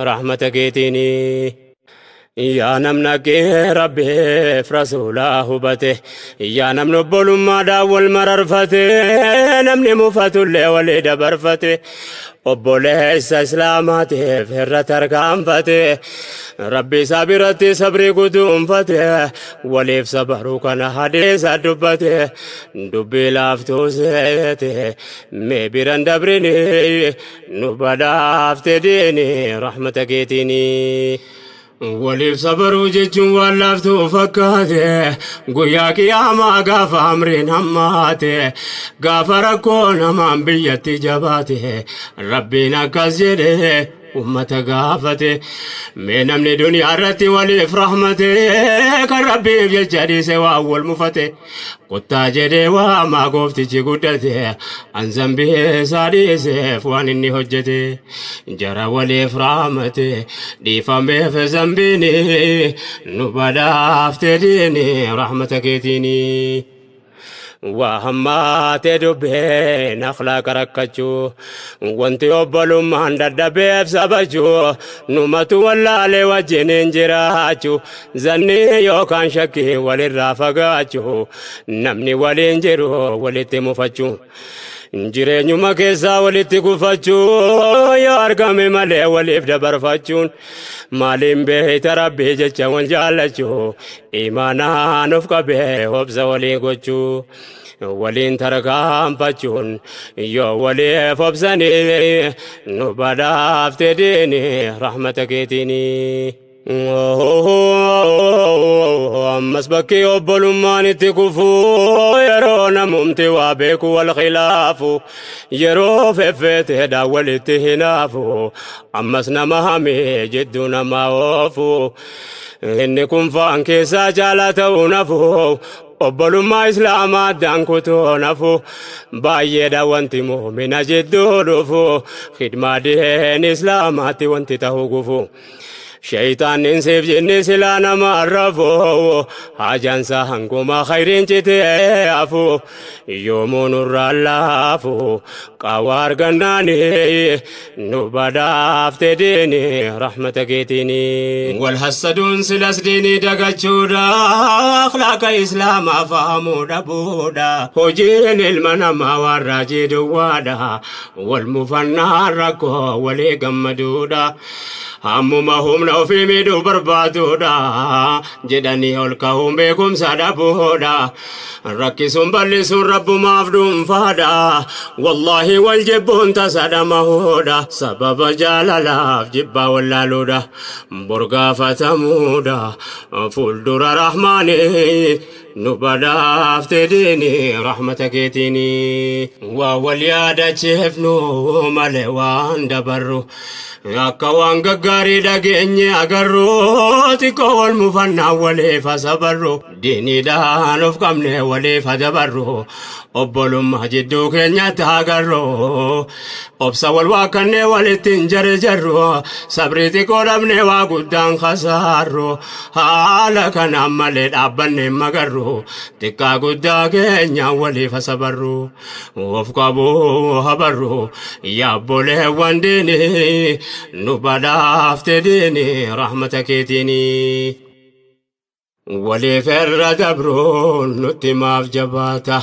rahmata keetiini. Yaa namna kee rabbiif rasuulaa hubate yaa namni obbolummaadhaan wal mararfate namni mufatullee walii dabarfate obboleessa islaamaatiif irra tarkaanfate rabbi isaa biratti sabrii guduunfate waliif sabaruu kana hadiisa dubbate dubbii laaftuu seete mee biran dabrini nu badhaafte diini rahmata keetiini. Waliif sabaruu jechuun waan laaftuu fakkaate guyyaa qiyaamaa gaafa amriin hammaate gaafa rakkoo namaan biyyatti jabaate rabbiin akkas jedhe ummata gaafate mee namni duniyaa irratti waliif rahmate kan rabbiif jecha dhiise waan wal mufate kottaa jedhee waamaa gooftichi guddate an zambii isaa dhiiseef waan inni hojjete jara waliif rahmate dhiifameef zambiini nu badhaafte diini rahmata keetiini. Waa hammaatee dubbeen akhlaaqa rakkachuu wanti obbolummaan dadhabeef sabachuu numatu wallaalee wajjiniin jiraachuu zannii yookaan shakkii walirraa fagaachuu namni waliin jiru walitti mufachuu jireenyuma keessaa walitti gufachuu yoo argame malee waliif dabarfachuun maaliin beeyta rabbii jecha wal jaallachuu imaanaan of qabee obsa walii gochuu waliin tarkaanfachuun yoo waliif obsanii nu badhaafte diini rahmata keetiini. Ammas bakki obbolummaan itti kufuu yeroo namumti waa beeku wal khilaafu yeroo feffeeteedhaan walitti hinaafu ammas nama hamee jidduu nama oofu inni kun faan keessaa jaalaa ta'uu nafu obbolummaa islaamaa addaan kutuu nafu baay'eedha wanti muumina jidduu dhufu khidmaa diin islaamaatti wanti ta'uu gufu. Shaytaan siif jinni silaa nama arrafu hajaansa hanguma khayriin citee hafu yoomuu nurraa laafu qaawwa argannaani nu badhaafte diini rahmata keetiini. Wal hassaduun silas diinii dagachuudha akhlaaqa islaamaa fahamuu dhabuudha hojiin ilma namaa waan raajii duwwaadha wal mufannaan rakkoo walii gammaduudha. Hammuma humna ofii miidhuu barbaaduudha jedhanii ol ka'uun beekumsa dhabuudha rakkisuun bal'isuun rabbumaaf dhuunfaadha wallaahi wal jibbuun tasa dhamahuudha sababa jaalalaaf jibbaa wallaaluudha borgaafatamuudha fuuldura rahmaanii nu badhaafte diini rahmata keetiini. Waa wal yaadachiifnu malee waan dabarru akka waan gaggaarii dhageenye agarru xiqqoo wal mufannaa waliif sabarru diiniidhaan of qabne waliif dabarru obbolummaa jidduu keenyatti agarru obsa wal waaqannee walitti hin jarjarru sabrii xiqqoo dhabne waa guddaan khasaarru haala kanaan malee dhaabbanne magarru xiqqaa guddaa keenya waliif sabarru of qabuu habarru yaabboleewwan diinii nu badhaafte diini rahmata keetiini. Waliif irra dabruun nutti maaf jabaata.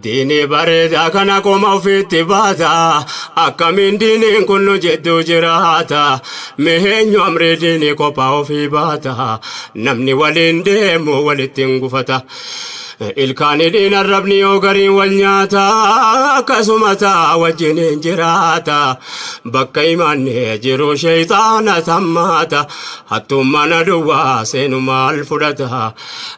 Diinii bareedaa kana qoma ofiitti baata. Akkamiin diiniin kun nu jidduu jiraata. Miheenyu amrii diinii kophaa ofii baata. Namni waliin deemu walitti hin gufata. Ilkaani diin arrabni yoo gariin wal nyaata. Akkasuma ta'a wajjin hin jiraata. Bakka imaanni jiru sheeyxaana tammaata. Hattuun mana duwwaa seenu maal fudhata.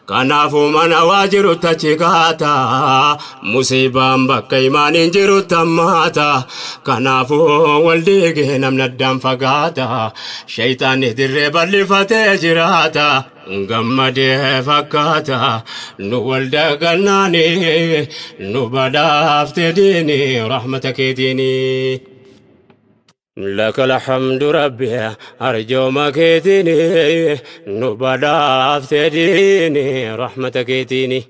Kanaafuu mana waa jiru tachi kaata. Musiibaan bakka imaaniin jiru tammaata. Kanaafuu wal diigee namni addaan fagaata. Sheeyxaanni dirree bal'ifatee jiraata. Gammadee fakkaata nu wal dagannaani nu badhaafte diini rahmata keetiini. لك الحمد ربي أرجو مكيتني نبدا ديني رحمتك تيني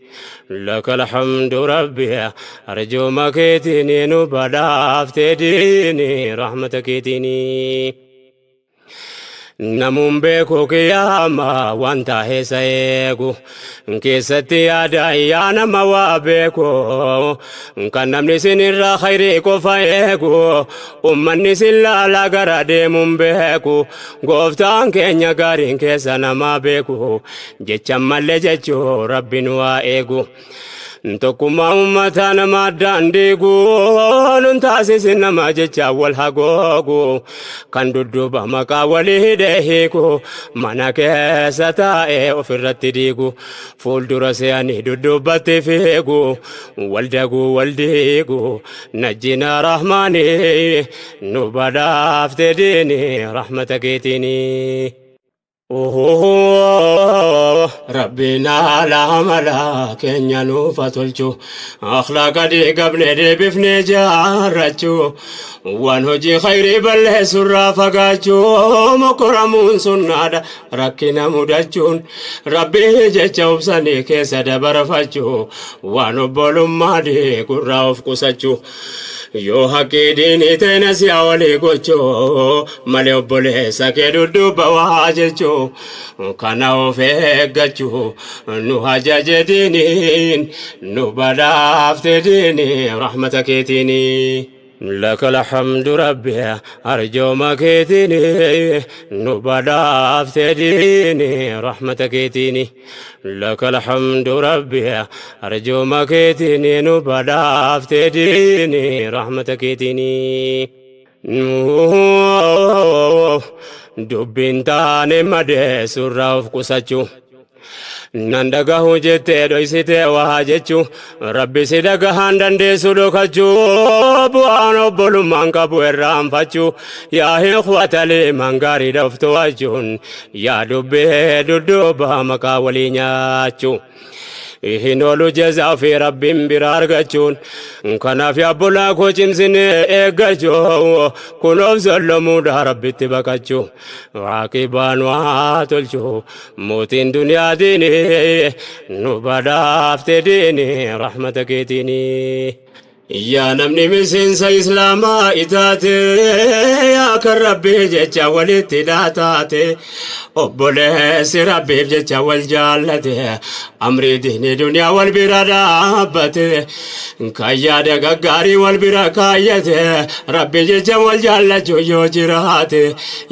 لك الحمد ربي أرجو مكيتني نبدا ديني رحمتك تيني Namuun beeku kiyyaama wanta heessa eegu keessatti yaada yaa nama waa beeku kan namni sinirraa khayrii qofa eegu ummanni sin laalaa gara deemuun beeku gooftaan keenya gaariin keessa nama beeku jecha mallee jechuu rabbiin waa eegu. Tokkummaa uummataa nama addaan diigu nun taasisin nama jecha wal hagoogu kan dudduuba maqaa walii hidhee hiiku mana keessa taa'ee ofirratti diigu fuuldura se'anii dudduubatti fiigu wal daguu wal diigu najjina rahmaanii nu badhaafte diini rahmata keetiini. Rabbina la mala keenya nuufa tolchu akhlaaqa diigabne deebifne jaarrachu waan hojii khayrii balleessurraa fagaachuu mokoramuun sunnaadha rakkina mudachuun rabbii jecha obsanii keessa dabarfachuu waan obbolummaa diigurraa of qusachuu. Yoo haqqii diinii ta'e si'a walii gochuu malee obboleessa kee dudduuba waa jechuu kana of eeggachuu nu ajaje diiniin nu badhaafte diinii rahmata keetiini. لك الحمد ربي أرجو مكيتني نبدا ديني رحمتك تيني لك الحمد ربي أرجو مكيتني نبدا ديني رحمتك تيني دبين تاني مدي سراف قساتشو Nan dhagahu jettee dhoysitee waa jechuu Rabbi si dhagahaan dandeessu dhokachuu bu'aan obbolummaan qabu irraanfachuu yaa ikhwatalee mangaarii dhoftu wachuun yaa dubbee dudduuba maqaa walii nyaachuu. Hin oolu jazaa fi rabbiin bira argachuun kanaaf yaabbolaa koo cimsinee eeggachuu kunoof sollomuudha rabbitti baqachuu waaqibaan waa tolchuu mootiin duniyaa diinii nu badhaafte diinii rahmata keetiinii. Yaa namni miseensa islaamaa itaate yaa kan rabbii jecha walitti dhaataate obboleessi rabbiif jecha wal jaallate amrii diinii duniyaa wal bira dhaabbate kan yaada gaggaarii wal bira kaayyate rabbi jecha wal jaallachuu yoo jiraate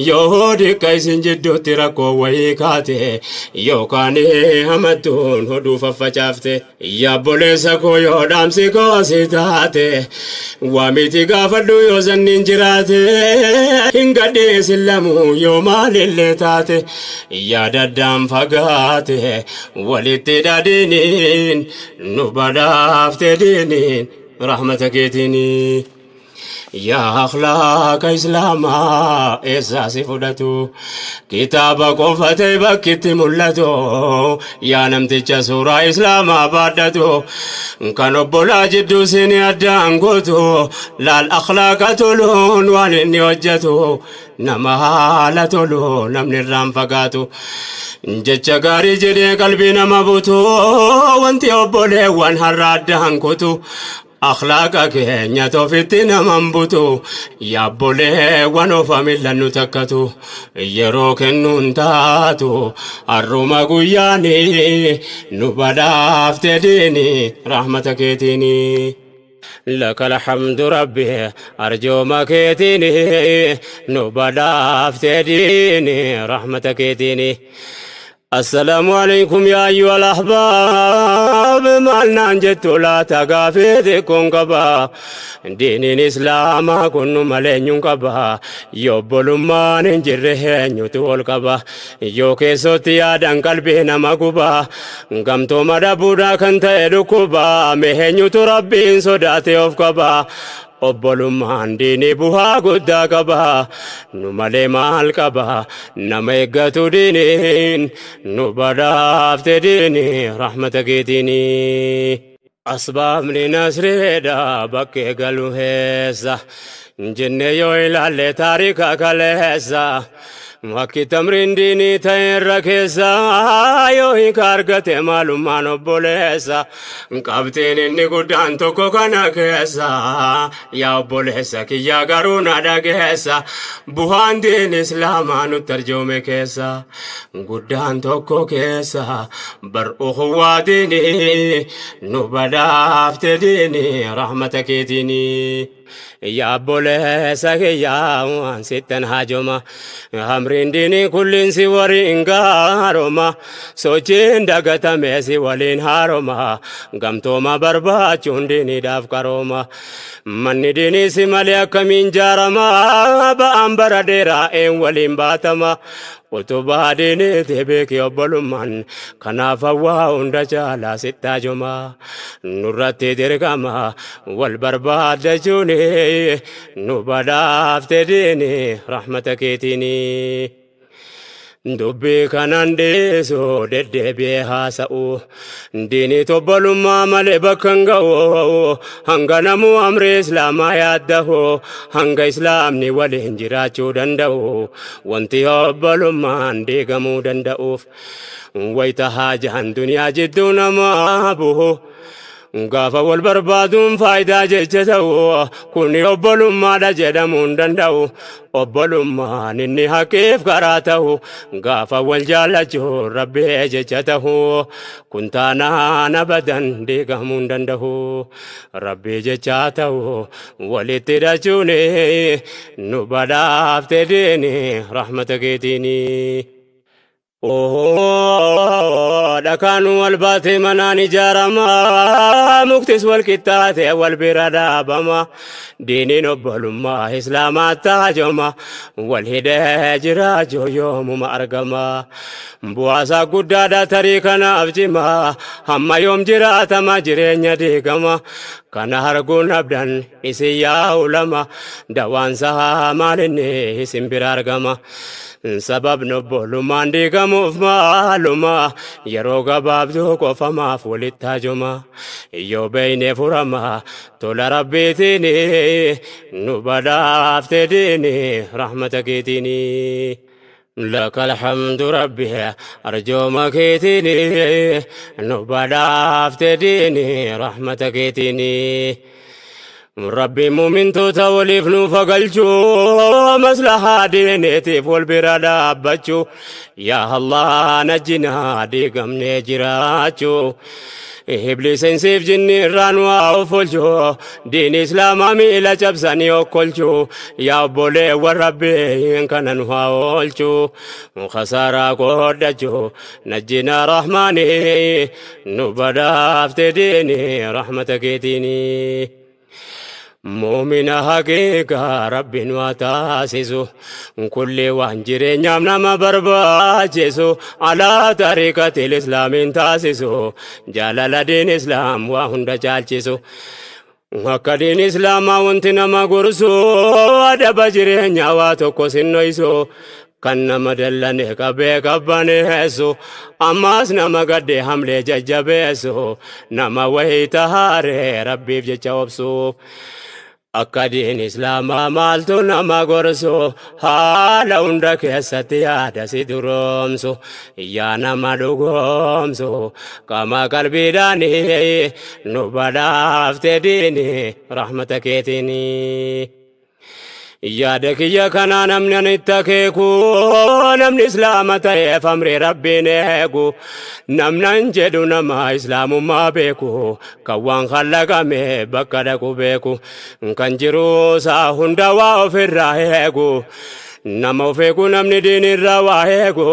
yoo diqqa isin jidduutti rakkoo wayii kaate yookaan hamattuun hodhuu faffacaafte yaa obboleessa koo yoo dhaamsi koo si taate. Waamiti gaafadhu yoo zanniin jiraate hin gadhiisin lamuu yoo maalillee taate yaada addaan fagaate walitti dhadhiiniin nu badhaafte diiniin rahmata keetiini. Yaa akhlaaqa islaamaa eessaa si fudhatu kitaaba qofa ta'e bakkitti mul'atu yaa namticha suuraa islaamaa baadhatu kan obbolaa jidduu siin addaan gootu laal akhlaaqa toluun waan inni hojjetu nama haala tolu namni irraan fagaatu jecha gaarii jedhee qalbii nama butu wanti obboleewwan har'a addaan kutu. Akhlaaqa keenya tofitti naman butu yaabboleewwan ofa millannu takkatu yeroo kennuun taatu har'uma guyyaani nu badhaafte diini rahmata keetiini. لك الحمد ربي أرجو ما كيتيني نبدا افتديني رحمتك يتيني. السلام عليكم يا أيها الأحباب مالنا جت لا تقافيتكم قبا دين الإسلام كن ملين قبا يبل ما ننجره نتول قبا يوكي صوتي آدن قلبي نمقبا قمتو مدبودا كنت إلوكبا مهن ربي صداتي أفقبا obbolummaan diinii bu'aa guddaa qaba nu malee maal qaba nama eeggatu diiniin nu badhaafte diinii rahmata keetiinii. Asbaabni nasreedha bakkee galu heessa jenne yoo ilaalle taarika kaleessa. Wakki tamriin diinii ta'e irra keessa yoo hiika argate maalummaan obboleessa qabxiin inni guddaan tokko kana keessa yaa obboleessa kiyyaa garuu na dhageessa bu'aan diin islaamaa nutti arjoome keessa guddaan tokko keessa bar ukhuwaa diinii nu badhaafte diinii rahmata keetiinii. Yaa obboleessa kiyyaa waan sittan haajoma hamriin diinii kulliin si waliin gaaroma sochiin dagatame si waliin haaroma gamtooma barbaachuun diiniidhaaf qarooma manni diinii si malee akkamiin jaarama ba'aan bara dheeraa een waliin baatama utubaa diiniiti beeki obbolummaan kanaaf hawwaa hunda caalaa sitti haajoma nurratti dirqama wal barbaaddachuuni nu badhaafte diinii rahmata keetiinii. Dubbii kanaan dhiisu deddeebi'ee haasa'u diinii obbolummaa malee bakka hin ga'u hanga namuu amri islaamaa yaadda'u hanga islaamni waliin jiraachuu danda'u wanti obbolummaan diigamuu danda'uuf wayita haajaan duniyaa jidduu namaa bu'u. Gaafa wal barbaaduun faayidaa jecha ta'u kun obbolummaadha jedhamuu hin danda'u obbolummaan inni haqiif karaa ta'u gaafa wal jaallachuu rabbii jecha ta'u kun taanaan abadan diigamuu hin danda'u rabbii jecha ta'u walitti hidhachuun nu badhaafte diini rahmata keetiini. Dhakaan wal baatee manaan ijaarama muktis wal qixxaatee wal bira dhaabama diiniin obbolummaa islaamaa taajoma wal hidhee jiraachuu yoomuma argama bu'aasaa guddaadha tarii kanaaf cima hamma yoom jiraatama jireenya diigama kana arguun abdan isin yaa ulama dawaansaa maalinni isin bira argama. Sababni obbolummaan diigamuuf maaluma yeroo gabaabduu qofamaaf walitti haajoma yoo beeyne furama tola rabbiitiin nu badhaafte diini rahmata keetiini. لك الحمد ربي أرجو مكيتني نبدا ديني رحمتك تيني ربي مؤمن توليف نفقلجو مصلحة دينتي فول برادة يا الله نجنا ديقم نجراتشو إبليس سيف جني رانوا وفلجو دين إسلام ميلا جبساني وكلجو يا بولي والربي إن كان نهاولجو خسارة قدجو نجينا رحماني نبدا افتديني رحمتك ديني مؤمن حقيقة رب وتاسسو كل وانجري نعم ما برباجسو على طريقة الإسلام تاسسو جلال دين إسلام وهند جالجسو وكدين إسلام وانتنا ما قرسو أدب جري نعواتو سنويسو kan nama dallane qabee qabbaneessu ammaas nama gadde hamlee jajjabeessu nama wayii tahaaree rabbiif jecha obsu. Akka diin islaamaa maaltu nama gorsu haala hunda keessatti yaada si duroomsu yaa nama dhugoomsu qaama qalbiidhaanii nu badhaafte diini rahmata keetiini. Yaada kiyya kanaa namni ani itti akeeku namni islaama ta'eef amrii rabbiin eegu namni an jedhu nama islaamummaa beeku kan waan khallaqame bakka dhaqu beeku kan jiruusaa hunda waa ofirraa eegu nama of eegu namni diinirraa waa eegu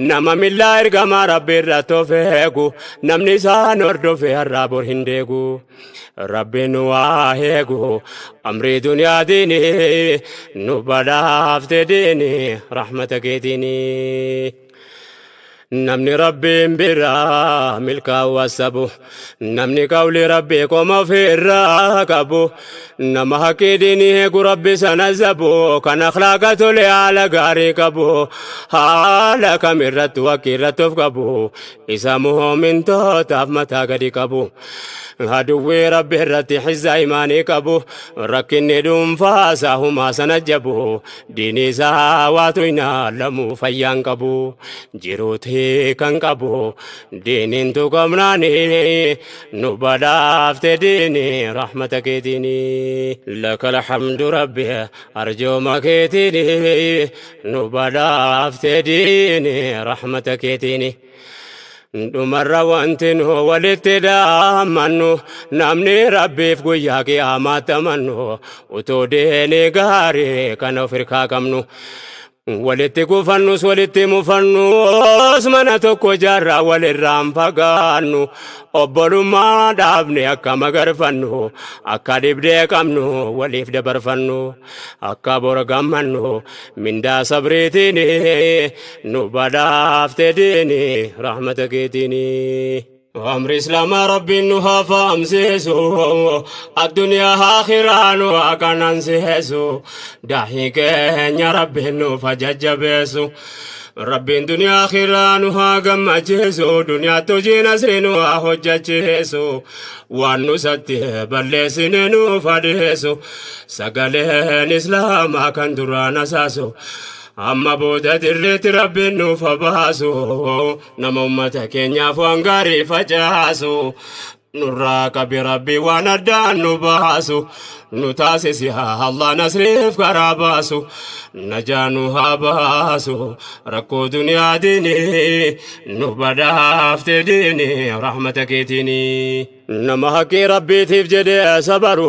nama millaa ergamaa rabbi irratti of eegu namni isaan hordofe har'aa bor hin deegu rabbiin waa eegu amrii duniyaa diini nu badhaafte diini rahmata keetiini. Namni rabbiin biraa milkaa'u sabu namni qawli rabbii qoma ofirraa qabu nama haqqii diinii eegu rabbi sana zabu kan akhlaaqa tole haala gaarii qabu haala kamirrattu haqqii irratti of qabu isa mu'mintootaaf mataa gadi qabu aduwwii rabbi irratti hizza imaanii qabu rakkinni dhuunfaasaa humaa sana jabu diinii isaa waatu hin alamu fayyaan qabu jiruuti kan qabu diiniin tuqamnaani nu badhaafte diini rahmata keetiini. Laka alhamdu rabbi arjooma keetiini nu badhaafte diini rahmata keetiini. Dhumarra wanti nu walitti dhaamannu namni rabbiif guyyaa qiyaamaatti amannu utuu diinii gaarii kan of hirkaa qabnu. Walitti gufannus walitti mufannus mana tokko jaarraa walirraan fagaannu obbolummaa dhaabne akka magarfannu akka dhibdee qabnu waliif dabarfannu akka bor gammannu mindaa sabriitiin nu badhaafte diini rahmata keetiini. Amri islaamaa rabbiin nu haa fahamsiisu addunyaa akhiraa nu haa qanansiisu daahii keenya rabbiin nuuf haa jajjabeessu rabbiin duniyaa akhiraa nu haa gammachiisu duniyaatti hojii nasrii nu haa hojjechiisu waan nusatti balleessine nuuf adeessu sagaleen islaamaa kan duraan asaasu amma booda dirreetti rabbiin nuuf baasu nama ummata keenyaaf waan gaarii facaasu nurraa qabi rabbi waan addaan nu baasu nu taasisi haa Allah nasriif karaa baasu najaa nu haa baasu rakkoo duniyaa diini nu badhaafte diini rahmata keetiini. Nama haqqii rabbiitiif jedhee sabaru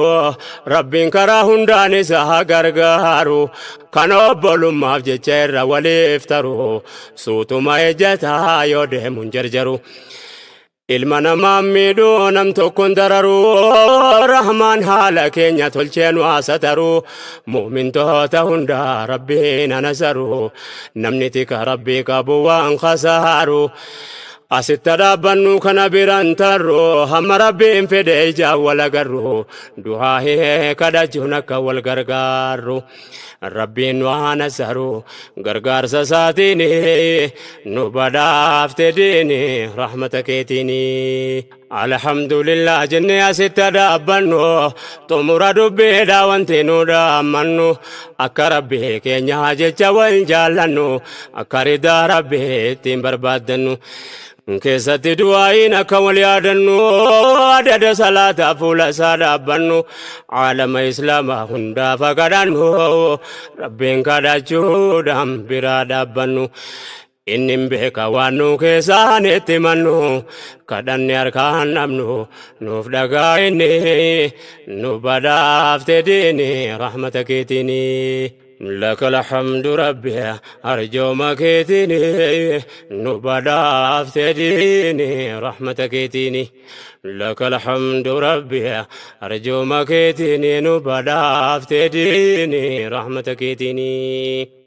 rabbiin karaa hundaan isa haa gargaaru kan obbolummaaf jecha irra waliif taru suutuma ejjataa yoo deemuun jarjaru. Ilma namaa miidhuu nam tokkoon dararu rahmaan haala keenya tolchee nu haasataru mu'mintoota hundaa rabbiin anasaru namni tika rabbii qabu waan khasaaru. Asitti dhaabbannu kana biraan tarru hamma rabbiin fedhe ijaan wal agarru du'aa kadhachuun akka wal gargaarru rabbiin nu haa nasaru gargaarsa isaatiin nu badhaafte diini rahmata keetiini. Alhamdulillah jennee asitti dhaabbannu xumura dubbiidha wanti nu dhaammannu akka rabbii keenya jecha wal jaallannu akka ridaa rabbii ittiin barbaaddannu. Keessatti du'aa'iin akka wal yaadannu adada salaataa fuula isaa dhaabbannu aalama islaamaa hundaaf kadhannu rabbiin kadhachuudhaan biraa dhaabbannu. Inni beeka waan nu keessaan itti mannu kadhanne harkaan dhabnu nuuf dhagaa inni nu badhaafte diini rahmata keetiini. لك الحمد ربي أرجو مكيتني نبدا افتديني رحمتك تيني لك الحمد ربي أرجو مكيتني نبدا افتديني رحمتك تيني.